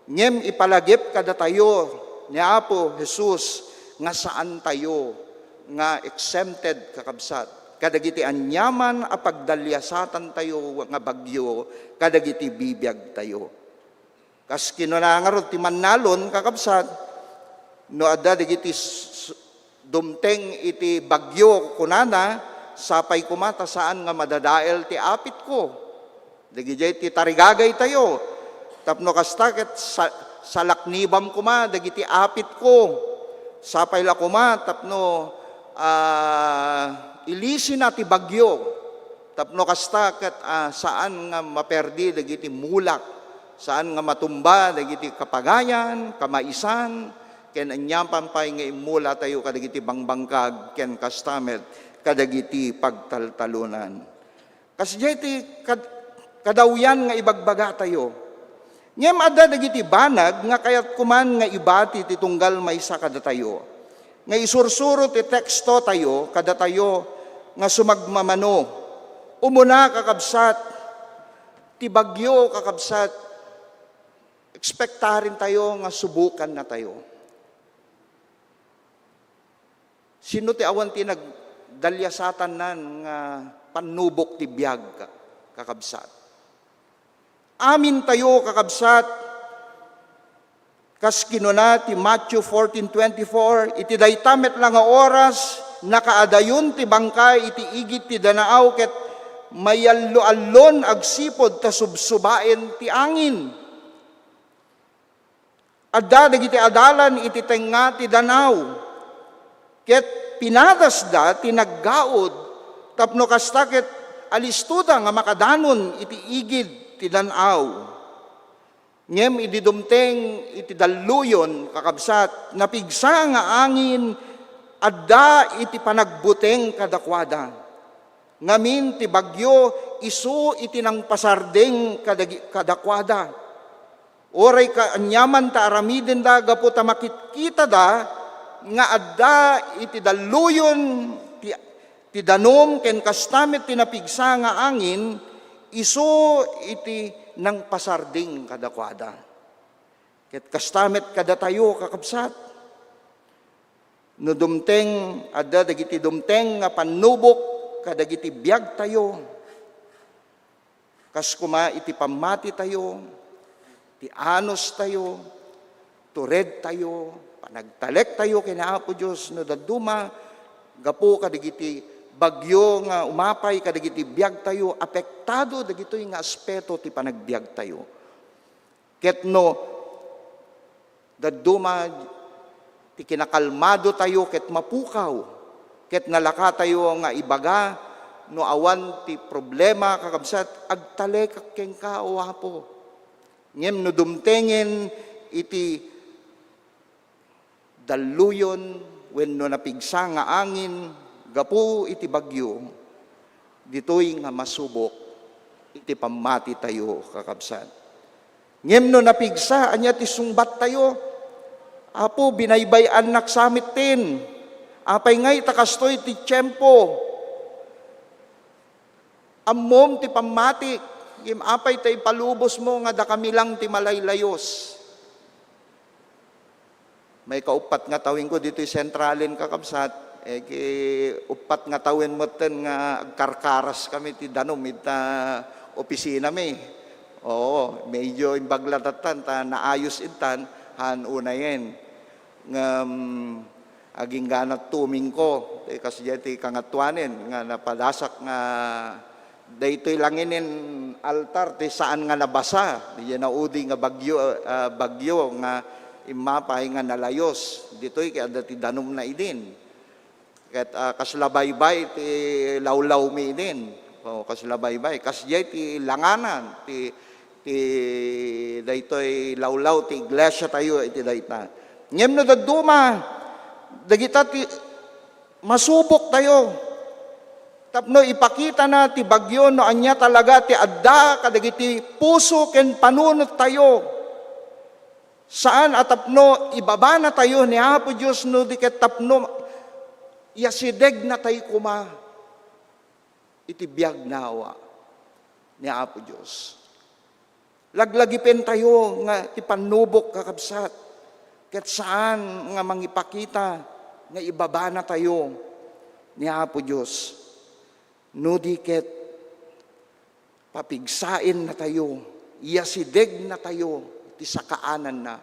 Ngem ipalagip kadatayo ni Apo Jesus nga saantayo nga exempted, kakabsat, kadagiti aniaman a pagdaliasatantayo nga bagyo kadagiti bibiagtayo. Kas kinuna ngarud ti mannalon, kakabsat, no adda dagiti s-, s-, dumteng iti bagyo, kunana, "Sapay koma ta saan nga madadael ti apitko." Dagidiay ti tarigagaytayo. Tapno kasta ket sa-, salaknibam koma dagiti apitko. Sapay la koma tapno, ah, ilisina ti bagyo. Tapno kasta ket, ah, saan nga maperdi dagiti mulak, saan nga matumba dagiti kapagayan, kamaisan, ken aniaman pay nga immulatayo kadagiti bangbangkag ken kasta met kadagiti pagtaltalonan. Kasdiay ti kad-, kadawyan nga ibagbagatayo. Ngem adda dagiti banag nga kayatko man nga ibati ti tunggal maysa kadatayo, nga isursuro ti tekstotayo kadatayo nga sumagmamano. Umuna, kakabsat, ti bagyo, kakabsat, ekspektarintayo nga subokannatayo. Sino ti awan ti nagdaliasatannan nga pannubok ti biag, ka-, kakabsat? Amintayo, kakabsat, kas kinuna ti Matthew fourteen twenty-four, "Iti dayta met la nga oras, nakaadayon ti bangkay iti igid ti dan-aw ket mayallo-allon agsipud ta subsubaen ti angin." Adda dagiti adalan iti tengnga ti dan-aw, ket pinadasda ti naggaud tapno kasta ket alistoda nga makadanon iti igid ti dan-aw. Ngem idi dumteng iti dalluyon, kakabsat, napigsa nga angin adda iti panagbuteng kadakuada. Ngamin ti bagyo isu iti nangpasardeng kadagi-, kadakuada. Uray kaaniaman ta aramidenda gapu ta makitkitada nga adda iti dalluyon ti, ti danum ken kasta met ti napigsa nga angin isu iti nangpasardeng kadakuada. Ket kasta met kadatayo, kakabsat. No dumteng, adda dagiti dumteng nga pannubok kadagiti biagtayo. Kas koma iti pammatitayo, ti anustayo, turedtayo, panagtalektayo ken Apo Dios no dadduma, gapu kadagiti bagyo nga umapay kadagiti biagtayo, apektado dagitoy nga aspeto ti panagbiagtayo. Ket no dadduma ti kinakalmadotayo ket mapukaw, ket nalakatayo nga ibaga, no awan ti problema, kakabsat, agtalekak kenka, O Apo. Ngem no dumtengen iti dalluyon wenno napigsa nga angin gapu iti bagyo, ditoy nga masubok iti pammatitayo, kakabsat. Ngem no napigsa, ania ti sungbattayo? Apo, binaybay-annak sa metten. Apay ngay ta kastoy ti tiempo? Ammom ti pammatik, ngem apay ta ipalubosmo nga dakami lang ti malaylayos? Maikauppat nga tawenko ditoy sentralen, kakabsat, eh, ki-, uppat nga tawen metten nga agkarkaras kami ti danum ita opisina mi. Oo, medyo imbag la dattan, ta naayos intan, han unayen. Ngem, aginggana tumingko, ti kasdiay ti kangatuanen, nga napadasak nga daytoy langinen altar ti saan nga nabasa, diay naudi nga bagyo, ah, bagyo nga immapay nga nalayos. Ditoy ket adda ti danumna idin. Ket, ah, kasla baybay ti lawlawmi idin. O, kasla baybay. Kasdiay ti langanan, ti, ti daytoy lawlaw ti iglesiatayo iti dayta. Ngem no dadduma, dagita ti masuboktayo tapno ipakitana ti bagyo no ania talaga ti adda kadagiti puso ken panunottayo. Saan a tapno ibabanatayo ni Apo Dios, no di ket tapno iasidegnatayo koma iti biagna ni Apo Dios. Laglagipentayo nga ti pannubok, kakabsat, ket saan nga mangipakita nga ibabanatayo ni Apo Dios. No di ket, papigsainnatayo, iasidegnatayo ti sakaananna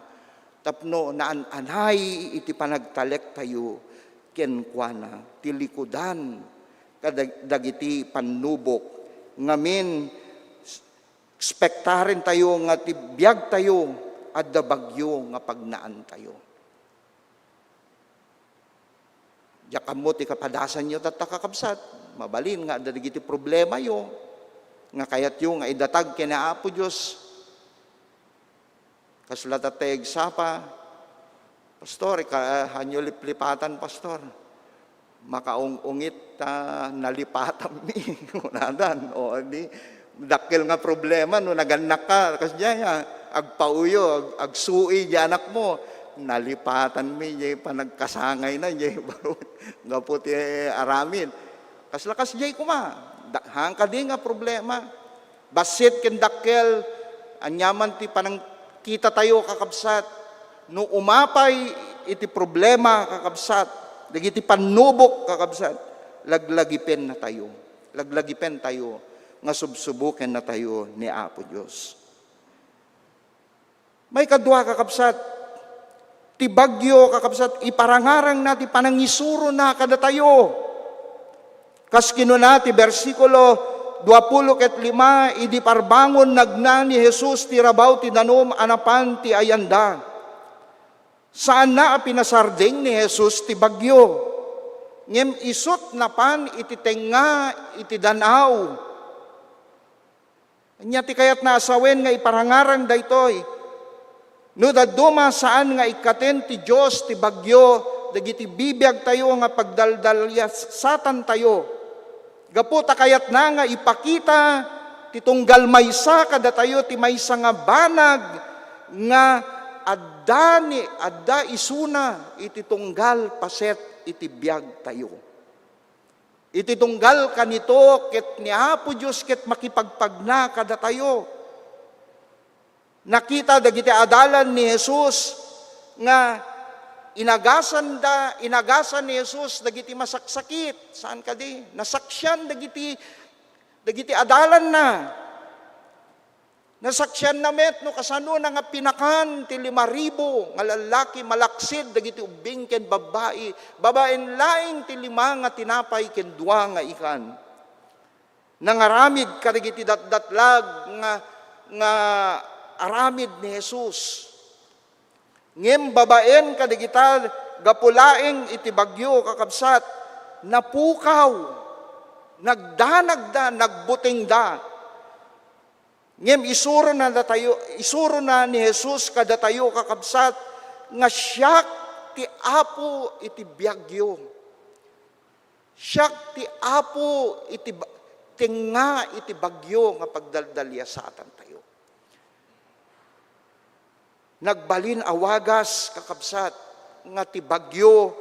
tapno naan-anay iti panagtalektayo kenkuana ti likudan kadag-, dagiti pannubok ngamin. Ekspektarentayo nga ti biagtayo adda bagyo nga pagnaantayo. Diak ammo ti kapadasanyo tatta, kakabsat. Mabalin nga adda dagiti problemayo nga kayatyo nga idatag ken ni Apo Dios. Kasla tatta agsapa, "Pastor, ika-, hanyo liplipatan, Pastor. Makaung-ungit ta nalipatanmi." Kunadan, o, di, dakkel nga problema no nagannakka, kasdiay, ah, agpauyo, ag-, agsui diay anakmo. "Nalipatanmi diay panagkasangayna diay gapu ti aramid." Kasla kasdiay koma, da-, haan kadi nga problema. Bassit ken dakkel, aniaman ti panangkitatayo, kakabsat, no umapay iti problema, kakabsat, dagiti pannubok, kakabsat, laglagipennatayo. Laglagipentayo nga subsubokennatayo ni Apo Dios. Maikadua, kakabsat, ti bagyo, kakabsat, iparangarangna ti panangisurona kadatayo. Kas kinuna ti bersikulo duapulo ket lima, idi parbangon nagna ni Jesus ti rabaw ti danum a napan ti ayanda. Saanna a pinasardeng ni Jesus ti bagyo, ngem isut' napan iti tengnga iti dan-aw. Ania ti kayatna a sawen nga iparangarang daytoy? No dadduma, saan nga ikkaten ti Dios ti bagyo dagiti bibiagtayo nga pagdaldaliasatantayo. Gapu ta kayatna nga ipakita ti tunggal maysa kadatayo ti maysa nga banag nga adda ni, adda isuna iti tunggal paset iti biagtayo. Iti tunggal kanito ket ni Apo Dios ket makipagpagna kadatayo. Nakita dagiti adalan ni Jesus nga inagasanda, inagasan ni Jesus dagiti masaksakit. Saan kadi? Nasaksian dagiti, dagiti adalanna. Nasaksianna met no kasanona nga pinakan ti lima ribu nga lallaki malaksid dagiti ubbing ken babbai, babaen laeng ti lima nga tinapay ken dua nga ikan. Nangaramid kadagiti datdatlag nga, nga aramid ni Jesus. Ngem babaen kadagita, gapu laeng iti bagyo, kakabsat, napukaw, nagdanagda, nagbutengda. Ngem isurona datayo, isurona ni Jesus kadatayo, kakabsat, nga siak ti Apo iti biagyo. Siak ti Apo iti ba-, tengnga iti bagyo nga pagdaldaliasatantayo. Nagbalin a wagas, kakabsat, nga ti bagyo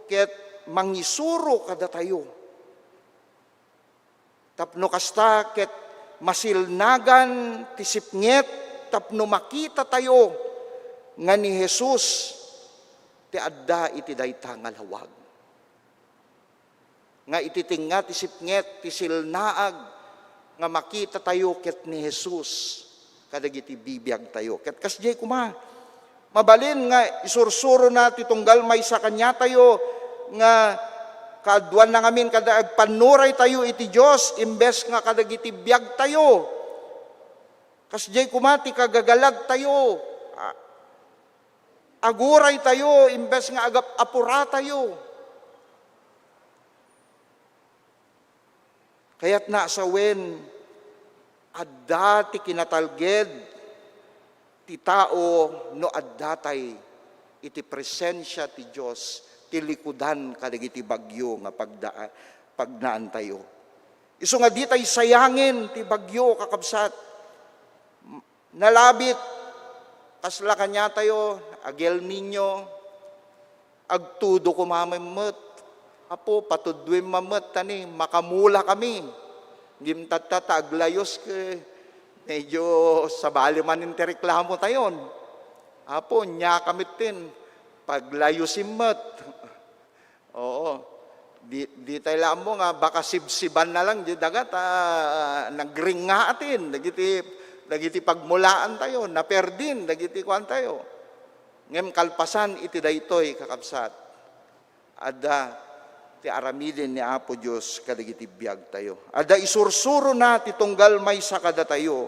ket mangisuro kadatayo. Tapno kasta ket masilnagan ti sipnget tapno makitatayo nga ni Jesus ti adda iti dayta nga lawag. Nga iti tengnga ti sipnget, ti silnaag, nga makitatayo ket ni Jesus kadagiti bibiagtayo. Ket kasdiay koma, mabalin nga isursurona ti tunggal maysa kaniatayo nga kaaduanna ngamin kada agpannuraytayo iti Dios imbes nga kadagiti biagtayo. Kasdiay koma ti kagagalagtayo. A-, aguraytayo imbes nga agap-apuratayo. Kayatna a sawen, adda ti kinatalged ti tao no addatay iti presensia ti Dios, ti likudan kadagiti bagyo nga pagda-, pagnaantayo. Isu nga ditay sayangen ti bagyo, kakabsat. Nalabit, kasla kaniatayo, ag-El Niño, agtudo koma met. Apo, patudduem met, ta ni, makamula kami. Ngem tatta ta aglayos ket medyo sabali manen ti reklamo tayon. Apo, nia kami tin, paglayosim met. Oo. Di, ditay la ammo nga baka sibsiban na lang di daga ta nagringngaten dagiti, dagiti pagmulaantayo, naperdin dagiti kuantayo. Ngem kalpasan iti daytoy, kakabsat, adda ti aramiden ni Apo Dios kadagiti biagtayo. Adda isursurona ti tunggal maysa kadatayo.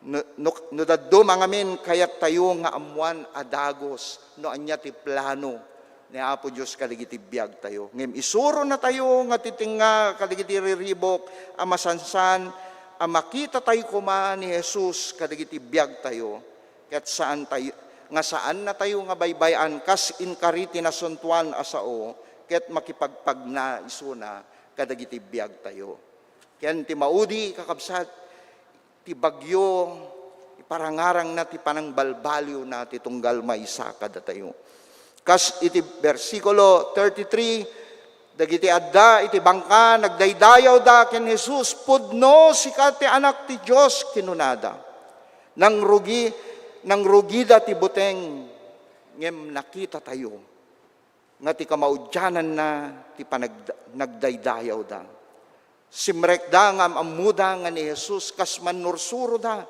No, no, no dadduma ngamin, kayattayo nga ammoan a dagus no ania ti plano ni Apo Dios kadagiti biagtayo. Ngem isuronatayo nga ti tengnga kadagiti riribuk a masansan a makitatayo koma ni Jesus kadagiti biagtayo, ket saan tayo, nga saannatayo nga baybay-an kas inkari ti nasuntoan a sao ket makipagpagna isuna kadagiti biagtayo. Ken ti maudi, kakabsat, ti bagyo, iparangarangna ti panangbalbaliwna ti tunggal maysa kadatayo. Kas iti bersikulo thirty-three, dagiti adda iti bangka, nagdaydayawda ken Jesus, "Pudno, sika ti Anak ti Dios," kinunada. Nangrugi, nangrugida ti buteng, ngem nakitatayo nga ti kamaudiananna ti panagda-, nagdaydayawda. Simrekda nga am-ammoda nga ni Jesus kas mannursuroda.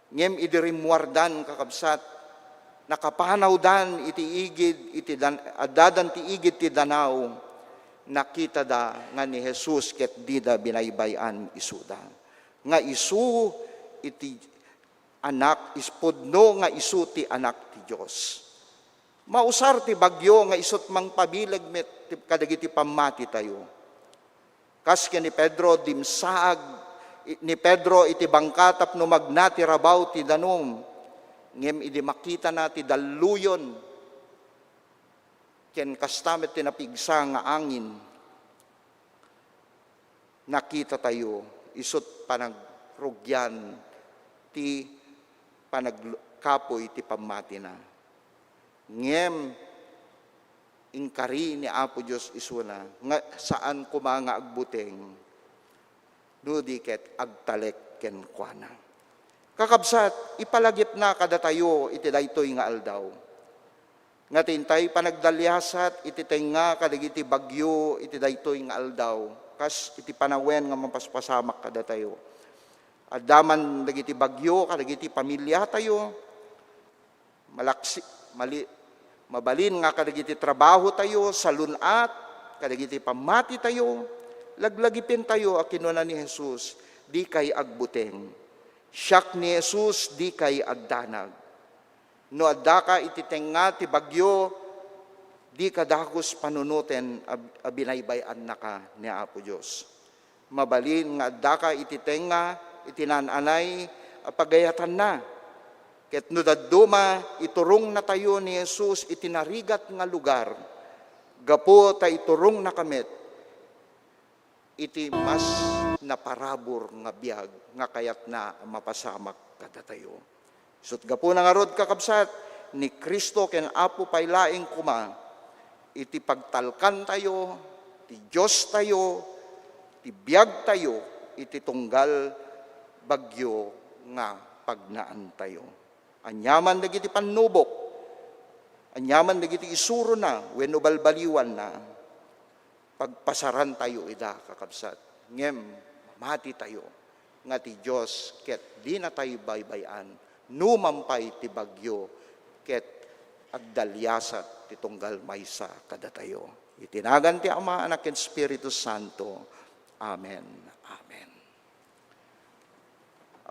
Ngem idi rimmuardan, kakabsat, nakapanawdan iti igid iti dan-, addadan ti igid ti danaw, nakitada nga ni Jesus ket dida binaybay-an isuda. Nga isu iti Anak, is-, pudno nga isu ti Anak ti Dios. Mausar ti bagyo nga isut' mangpabileg met ti, kadagiti pammatitayo. Kas ken ni Pedro, dimsaag i-, ni Pedro iti bangka tapno magna ti rabaw ti danum. Ngem idi makitana ti dalluyon, ken kasta met ti napigsa nga angin, nakitatayo isut' panagrugian ti panagkapuy ti pammatina. Ngem inkari ni Apo Dios isuna nga saan koma nga agbuteng no di ket agtalek kenkuana. Kakabsat, ipalagipna kadatayo iti daytoy nga aldaw. Nga ti intay panagdaliasat iti tengnga kadagiti bagyo iti daytoy nga aldaw, kas iti panawen nga mapaspasamak kadatayo. Adda man dagiti bagyo kadagiti pamiliatayo, malaksi-, mali-, mabalin nga kadagiti trabahotayo, salun-at, kadagiti pammatitayo, laglagipentayo a kinuna ni Jesus, "Dikay agbuteng. Siak ni Jesus, dikay agdanag." No addaka iti tengnga ti bagyo, dika dagus panunoten a, a binaybay-annaka ni Apo Dios. Mabalin nga addaka iti tengnga iti naan-anay a pagayatanna. Ket no dadduma, iturongnatayo ni Jesus iti narigat nga lugar, gapu ta iturongnaka met iti mas naparabur nga biag nga kayatna a mapasamak kadatayo. Isut' gapuna ngarud, kakabsat, ni Cristo ken Apo pay laeng koma iti pagtalkantayo, ti Diostayo, ti biagtayo iti tunggal bagyo nga pagnaantayo. Aniaman dagiti pannubok, Aniaman dagiti isurona wenno balbaliwanna, pagpasarantayo ida, kakabsat. Ngem mamatitayo nga ti Dios ket dinatayo baybay-an, numan pay ti bagyo ket agdaliasat ti tunggal maysa kadatayo. Iti nagan ti Ama, Anak, ken Espiritu Santo. Amen. Amen.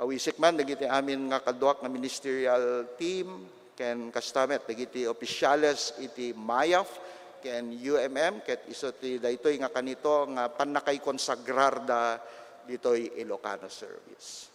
Awisik man dagiti amin nga kaduak nga ministerial team, ken kasta met dagiti opisyales iti MAYAF ken U M M, ket isu ti daytoy nga kanito nga pannakaikonsagrarda ditoy Ilocano service.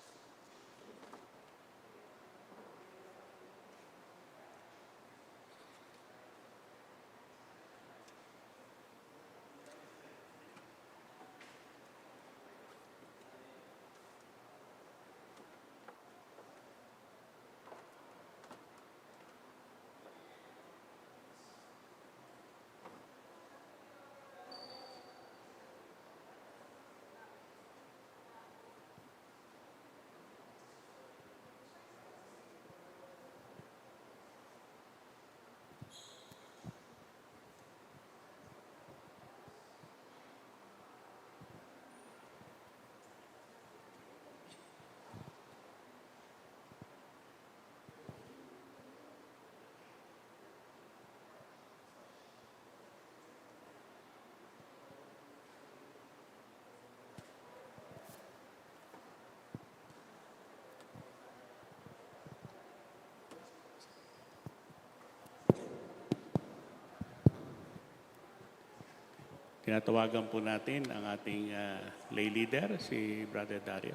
Tinatawagan po natin ang ating, ah, lay leader, si Brother Dario.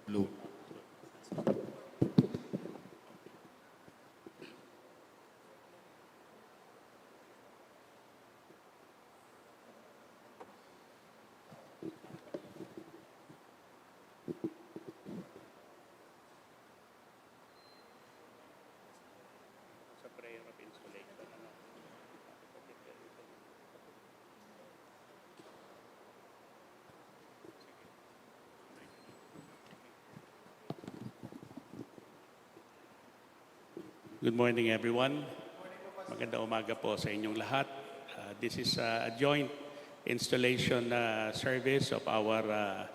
Blue. Sa prayer of installation, ano? Good morning, everyone. Magandang umaga po sa inyong lahat. Uh, this is, uh, a joint installation, uh, service of our, uh,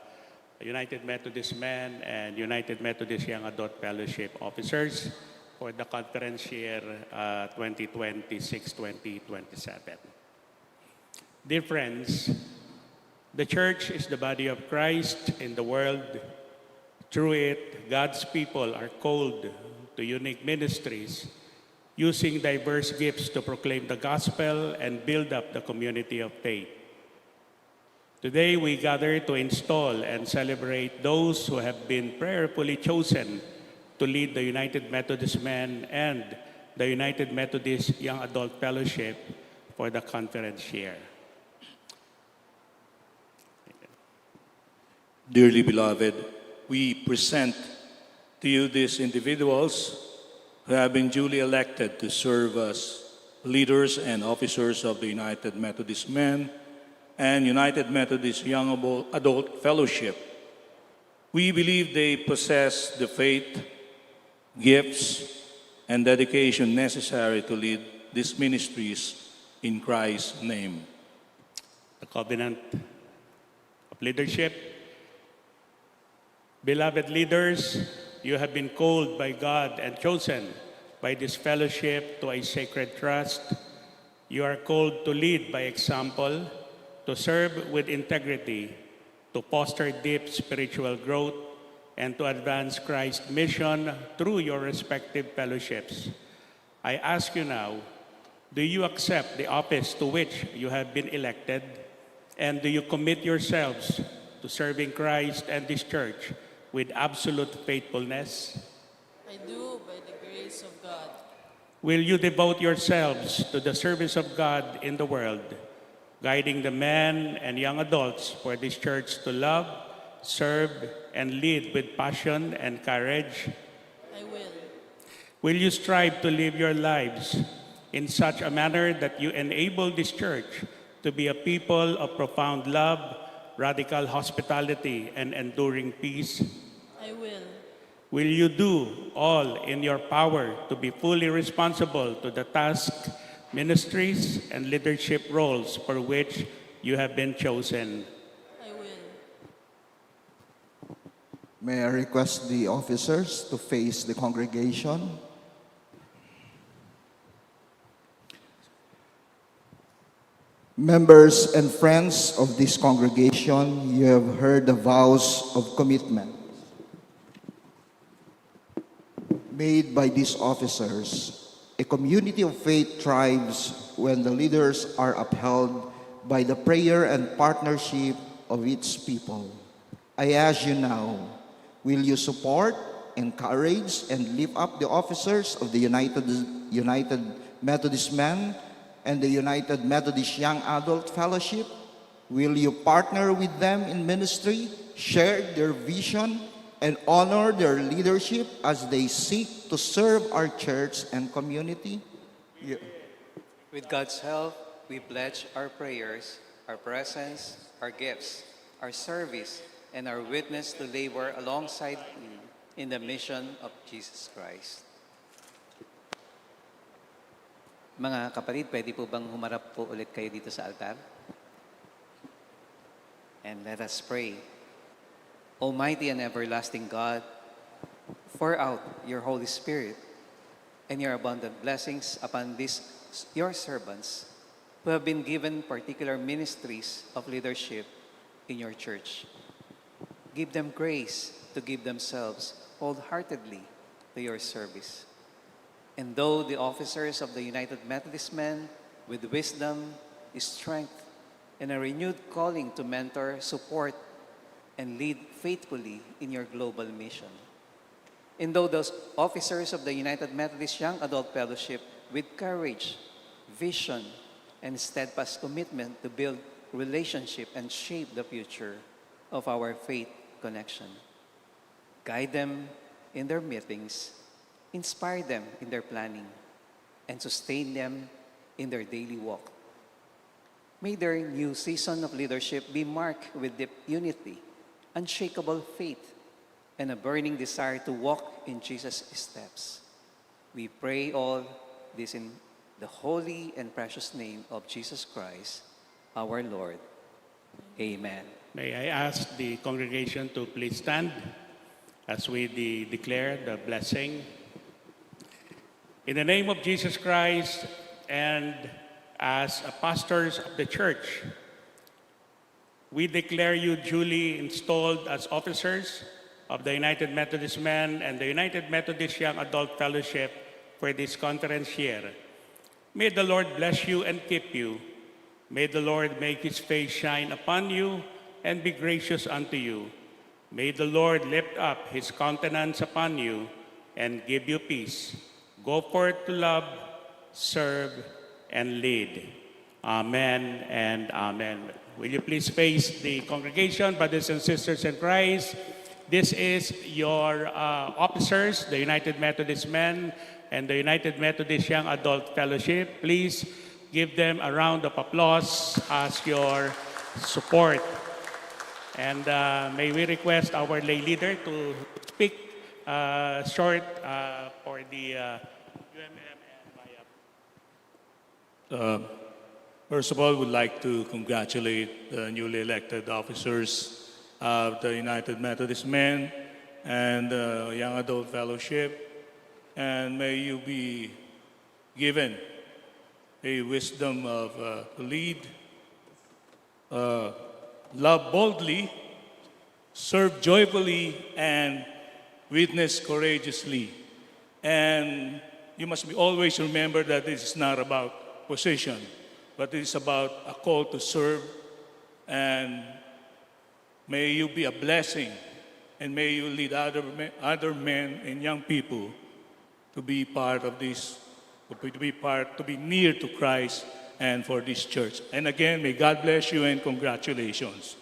United Methodist Men and United Methodist Young Adult Fellowship officers for the conference year, uh, twenty twenty-six, twenty twenty-seven. Dear friends, the church is the body of Christ in the world. Through it, God's people are called to unique ministries, using diverse gifts to proclaim the gospel and build up the community of faith. Today, we gather to install and celebrate those who have been prayerfully chosen to lead the United Methodist Men and the United Methodist Young Adult Fellowship for the conference year. Dearly beloved, we present to you these individuals who have been duly elected to serve as leaders and officers of the United Methodist Men and United Methodist Young Abo-, Adult Fellowship. We believe they possess the faith, gifts, and dedication necessary to lead these ministries in Christ's name. The covenant of leadership. Beloved leaders, you have been called by God and chosen by this fellowship to a sacred trust. You are called to lead by example, to serve with integrity, to foster deep spiritual growth, and to advance Christ's mission through your respective fellowships. I ask you now, do you accept the office to which you have been elected? And do you commit yourselves to serving Christ and this church with absolute faithfulness? I do, by the grace of God. Will you devote yourselves to the service of God in the world, guiding the men and young adults for this church to love, serve, and lead with passion and courage? I will. Will you strive to live your lives in such a manner that you enable this church to be a people of profound love, radical hospitality, and enduring peace? I will. Will you do all in your power to be fully responsible to the tasks, ministries, and leadership roles for which you have been chosen? I will. May I request the officers to face the congregation? Members and friends of this congregation, you have heard the vows of commitment made by these officers. A community of faith thrives when the leaders are upheld by the prayer and partnership of its people. I ask you now, will you support, encourage, and lift up the officers of the United, United Methodist Men and the United Methodist Young Adult Fellowship? Will you partner with them in ministry, share their vision, and honor their leadership as they seek to serve our church and community? Yeah. With God's help, we pledge our prayers, our presence, our gifts, our service, and our witness to labor alongside Him in the mission of Jesus Christ. Mga kapatid, pwede po bang humarap po ulit kayo dito sa altar? And let us pray. Almighty and everlasting God, pour out your Holy Spirit and your abundant blessings upon these your servants who have been given particular ministries of leadership in your church. Give them grace to give themselves wholeheartedly to your service. Endow the officers of the United Methodist Men with wisdom, strength, and a renewed calling to mentor, support, and lead faithfully in your global mission. Endow those officers of the United Methodist Young Adult Fellowship with courage, vision, and steadfast commitment to build relationship and shape the future of our faith connection. Guide them in their meetings, inspire them in their planning, and sustain them in their daily walk. May their new season of leadership be marked with deep unity, unshakable faith, and a burning desire to walk in Jesus' steps. We pray all this in the holy and precious name of Jesus Christ, our Lord. Amen. May I ask the congregation to please stand as we de- declare the blessing? In the name of Jesus Christ and as a pastors of the church, we declare you duly installed as officers of the United Methodist Men and the United Methodist Young Adult Fellowship for this conference year. May the Lord bless you and keep you. May the Lord make his face shine upon you and be gracious unto you. May the Lord lift up his countenance upon you and give you peace. Go forth to love, serve, and lead. Amen and amen. Will you please face the congregation, brothers and sisters in Christ? This is your uh, officers, the United Methodist Men and the United Methodist Young Adult Fellowship. Please give them a round of applause as your support. And uh, may we request our lay leader to speak uh, short uh, for the uh, U M M and MIAB. Uh, First of all, we'd like to congratulate the newly elected officers of the United Methodist Men and the Young Adult Fellowship. And may you be given a wisdom of uh, to lead, uh, love boldly, serve joyfully, and witness courageously. And you must be always remember that this is not about position, but it is about a call to serve. And may you be a blessing, and may you lead other men, other men and young people to be part of this to be, to be part, to be near to Christ and for this church. And again, may God bless you and congratulations.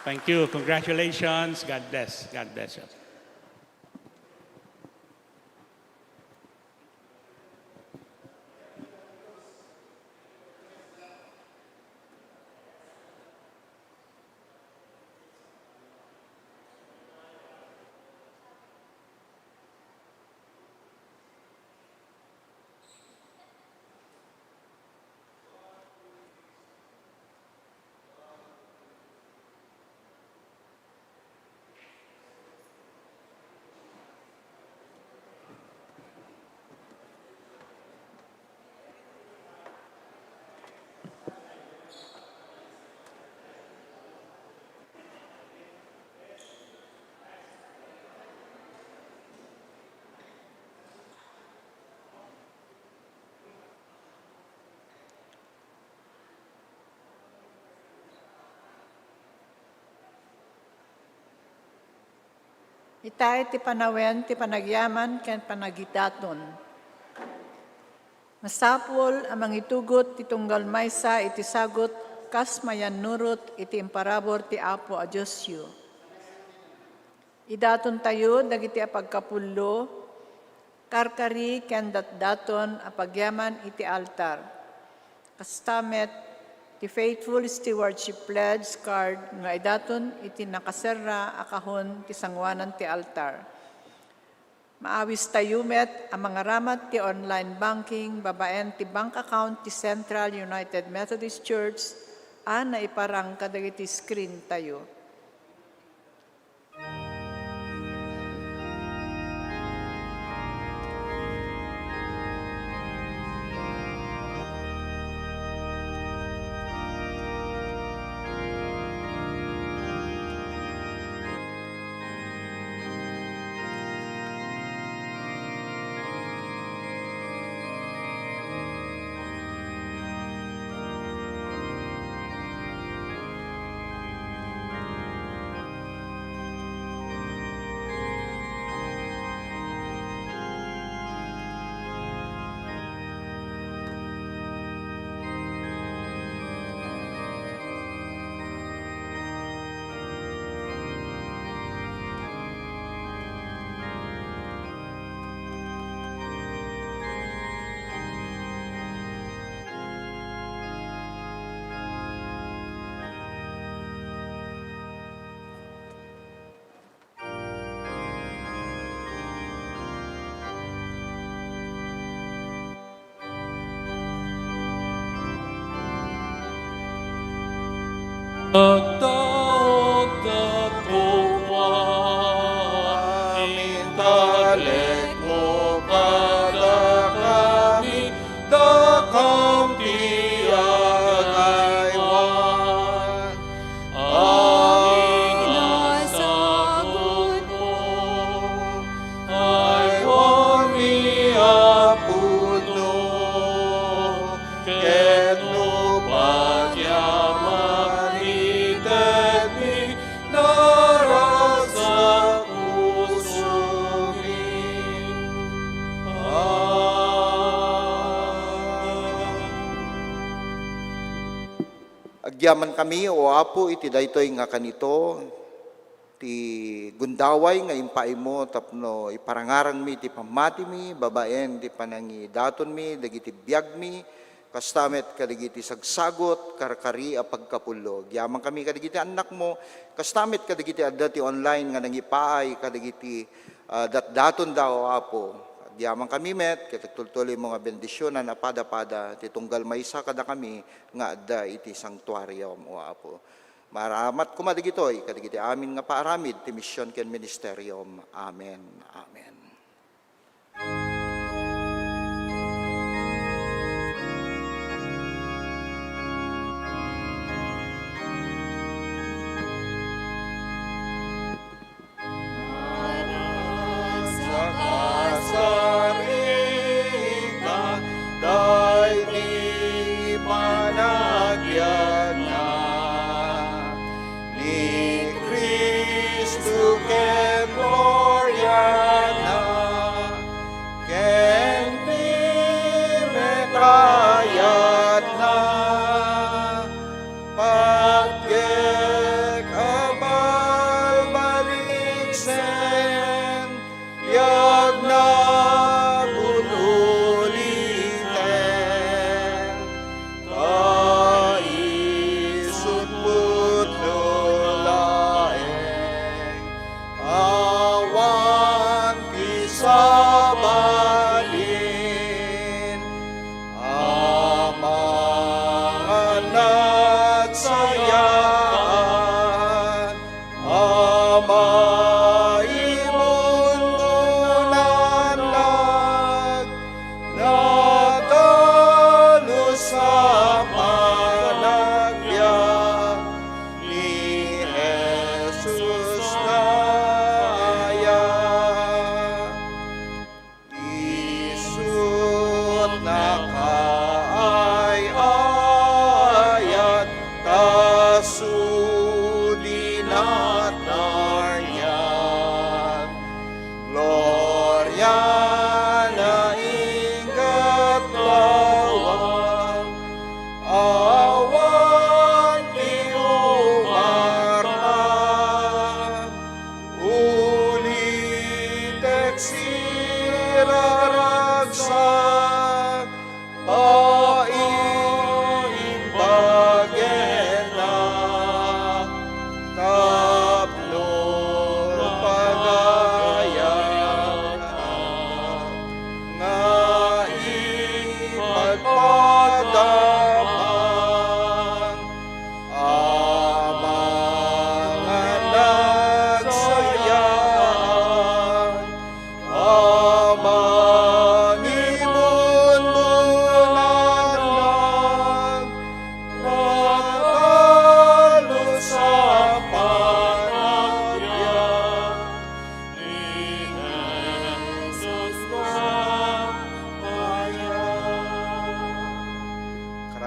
Thank you. Congratulations. God bless. God bless you. Ita iti panawen ti panagyaman ken panagidaton. Masapul a mangitugot ti tunggal maysa iti sagut kas mayannurot iti imparabur ti Apo a Diosyo. Idatontayo dagiti apagkapullo, karkari ken datdaton a pagyaman iti altar. Kasta met, ti Faithful Stewardship Pledge card nga idaton iti nakaserra a kahon ti sangoanan ti altar. Maawistayo met a mangaramat ti online banking babaen ti bank account ti Central United Methodist Church a naiparang kadagiti screen tayo. Agtaudda koma, intalekmo kadakami, dakam ti agaywan. Amin a sagumo, aywanmi a pudno, ket no pagyaman itedmi, naragsak pusomi. Amen. Agyamankami, O Apo, iti daytoy nga kanito, ti gundaway nga impaaymo tapno iparangarangmi ti pammatimi babaen ti panangidatonmi dagiti biagmi, kasta met kadagiti sagsagut, karkari a pagkapullo. Agyamankami kadagiti annakmo, kasta met kadagiti adda ti online nga nangipaay kadagiti, ah, datdatonda, O Apo. Agyamankami met, ket agtultuloymo nga bendisionan a pada-pada ti tunggal maysa kadakami nga adda iti sanktuariom, O Apo. Maaramat koma dagitoy kadagiti amin nga paaramid ti mision ken ministeriom. Amen. Amen. Naragsak a sarita, daydi panagbiagna ni Cristo ken Gloriana.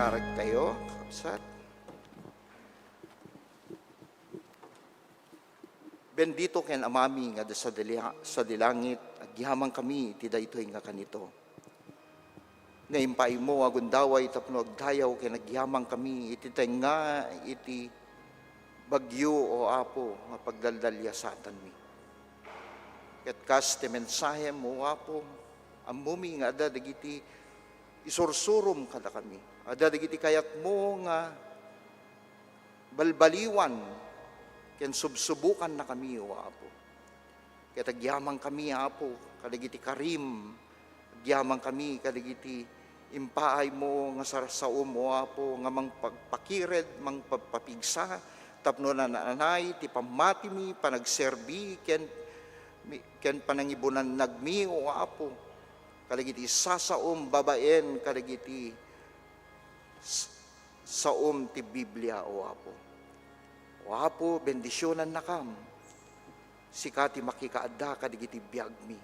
Aragtayo, kakabsat. Bendito ken Amami nga adda sadi la-, sadi langit, agyamankami iti daytoy nga kanito. Nga impaaymo a gundaway tapno agdayaw ken agyamankami iti tengnga iti bagyo, O Apo, nga pagdaldaliasatanmi. Ket kas ti mensahem, O Apo, ammomi nga adda dagiti isursurom kadakami. Adda dagiti kayatmo nga balbaliwan ken subsubokannakami, O Apo. Ket agyamankami, Apo, kadagiti karim, agyamankami kadagiti impaaymo nga sarsaom, O Apo, nga mangpagpakired, mangpagpapigsa, tapno naan-anay ti pammatimi, panagserbi, ken, ken panangibunannagmi, O Apo, kadagiti sasaom babaen kadagiti s-, saom ti Biblia, O Apo. O Apo, bendisionannakam. Sika ti makikaadda kadagiti biagmi.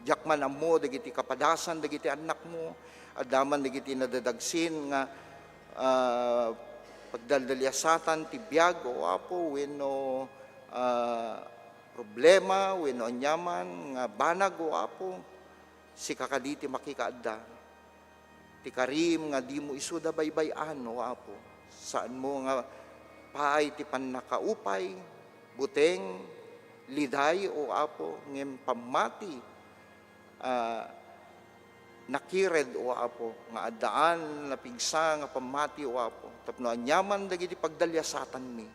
Diak man ammo dagiti kapadasan dagiti annakmo, adda man dagiti nadadagsin nga, ah, pagdaldaliasatan ti biag, O Apo, wenno, ah, problema, wenno aniaman nga banag, O Apo. Sika kadi ti makikaadda. Ti karim nga dimo isuda baybay-an, O Apo. Saanmo nga paay ti pannakaupay, buteng, liday, O Apo, ngem pammati, ah, nakired, O Apo, nga addaan napigsa nga pammati, O Apo. Tapno aniaman dagiti pagdaliasatanmi,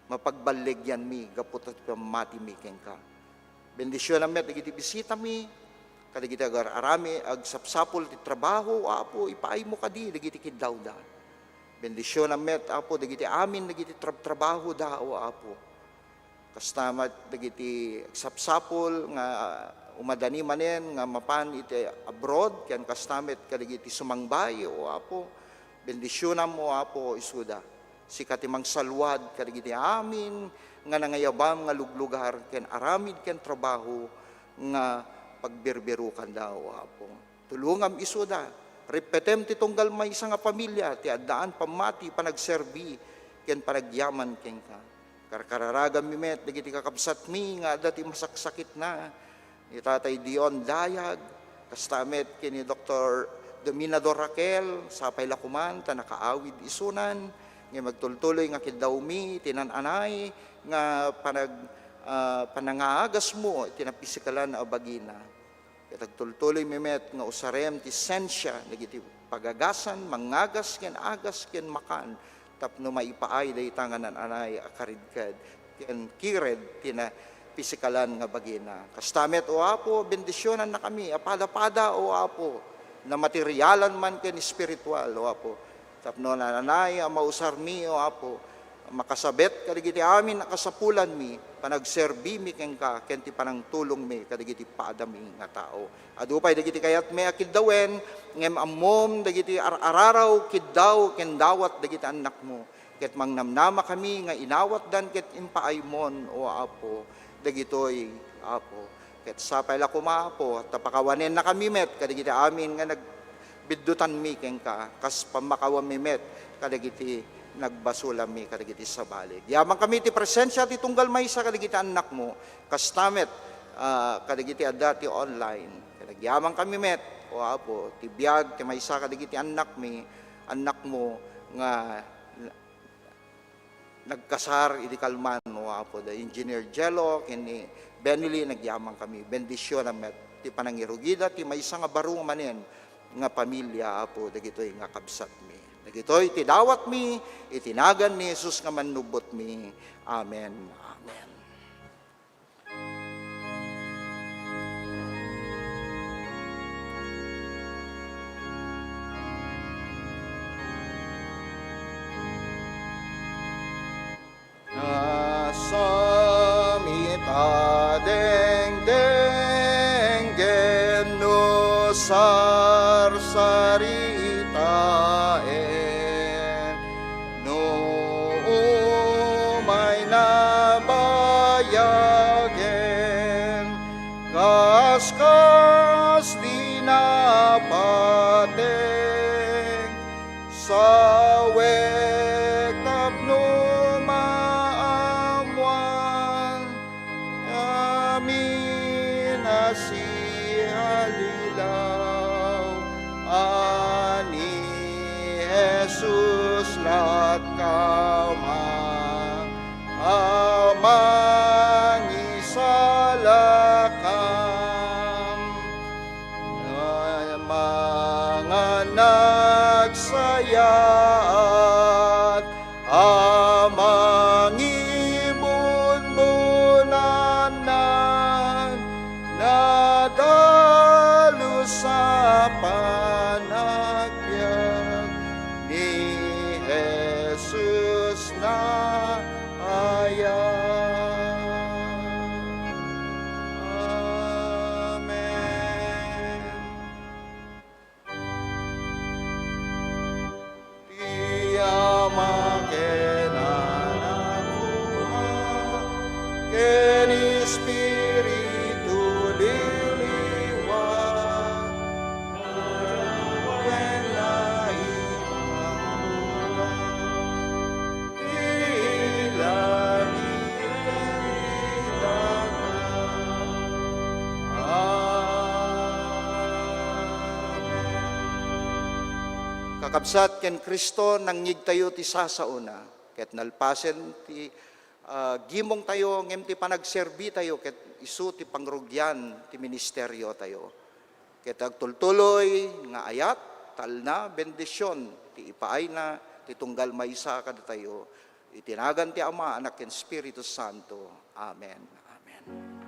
mapagballegianmi gapu ta ti pammatimi kenka. Bendisionam met dagiti bisitami, kadagiti agar-arami, agsapsapul ti trabaho, Apo, ipaaymo kadi dagiti kiddawda. Bendisionam met, Apo, dagiti amin dagiti trab-, trabahoda, O Apo. Kasta met dagiti agsapsapul nga umadani manen nga mapan iti abroad, ken kasta met kadagiti sumangbay, O Apo. Bendisionam, O Apo, isuda. Sika ti mangsalwad kadagiti amin nga nangayabam nga luglugar ken aramid ken trabaho nga pagbirbirokanda, O Apo. Tulongam isuda. Ripetem ti tunggal maysa nga familia ti addaan pammati, panagserbi, ken panagyaman kenka. Karkararaganmi met dagiti kakabsatmi nga adda ti masaksakitna, ni Tatay Dion Dayag, kasta met ken ni Doktor Dominador Raquel, sapay la koman ta nakaawid isunan, nga magtultuloy nga kiddawmi iti naan-anay nga panag-, ah, panangaagasmo iti napisikalan a bagina. Ket agtultuloymi met nga usarem ti sensia dagiti pagagasan, mangagas ken agas ken makan, tapno maipaay dayta nga naan-anay a karidked ken kired ti napisikalan nga bagina. Kasta met, O Apo, bendisionannakami a pada-pada, O Apo, na materialan man ken espiritual, O Apo, tapno naan-anay a mausarmi, O Apo, makasabet kadagiti amin a kasapulanmi, panagserbimi kenka, ken ti panangtulongmi kadagiti padami nga tao. Adu pay dagiti kayatmi a kiddawen, ngem ammom dagiti ar-araraw, kiddaw, ken dawat dagiti annakmo. Ket mangnamnamakami nga inawatdan ket impaaymon, O Apo, dagitoy, Apo. Ket sapay la koma, Apo, ta pakawanennakami met kadagiti amin nga nagbiddutanmi kenka, kas pammakawammi met kadagiti nagbasolanmi kadagiti sabali. Agyamanmi ti presensia ti tunggal maysa kadagiti annakmo, kasta met, ah, kadagiti adda ti online. Ket agyamankami met, O Apo, ti biag ti maysa kadagiti annakmi, annakmo nga nagkasar idi kalman, O Apo, da Engineer Jello ken ni Benny Lee, agyamankami. Bendisionam met ti panangirugida ti maysa nga baro manen nga pamilia, Apo, dagitoy nga kabsatmi. Dagitoy ti dawatmi iti nagan ni Jesus nga Mannubbotmi. Amen. Amen. Nasam ita dengdenggen no sarsaritaen, no umay naba- Sawek tapno maammuan amin a sihalilaw a ni Jesus latkama a mangisalakam. Amangan nagsayaat a mangibunbunannan, nadalus a panagbiag ni Jesus na aya. Amen. Ti Ama ken Anak ken Espiritu ti liwat, ken naipapan ti langit ken daga. Amen. Kakabsat, ken Cristo nangngegtayo ti sasaona, ket nalpasen ti, ah, gimongtayo, ngem ti panagserbitayo ket isu ti pangrugian ti ministeriotayo. Ket agtultuloy nga ayat, talna, bendision ti ipaayna ti tunggal maysa kadatayo. Iti nagan ti Ama, Anak, ken Espiritu Santo. Amen. Amen.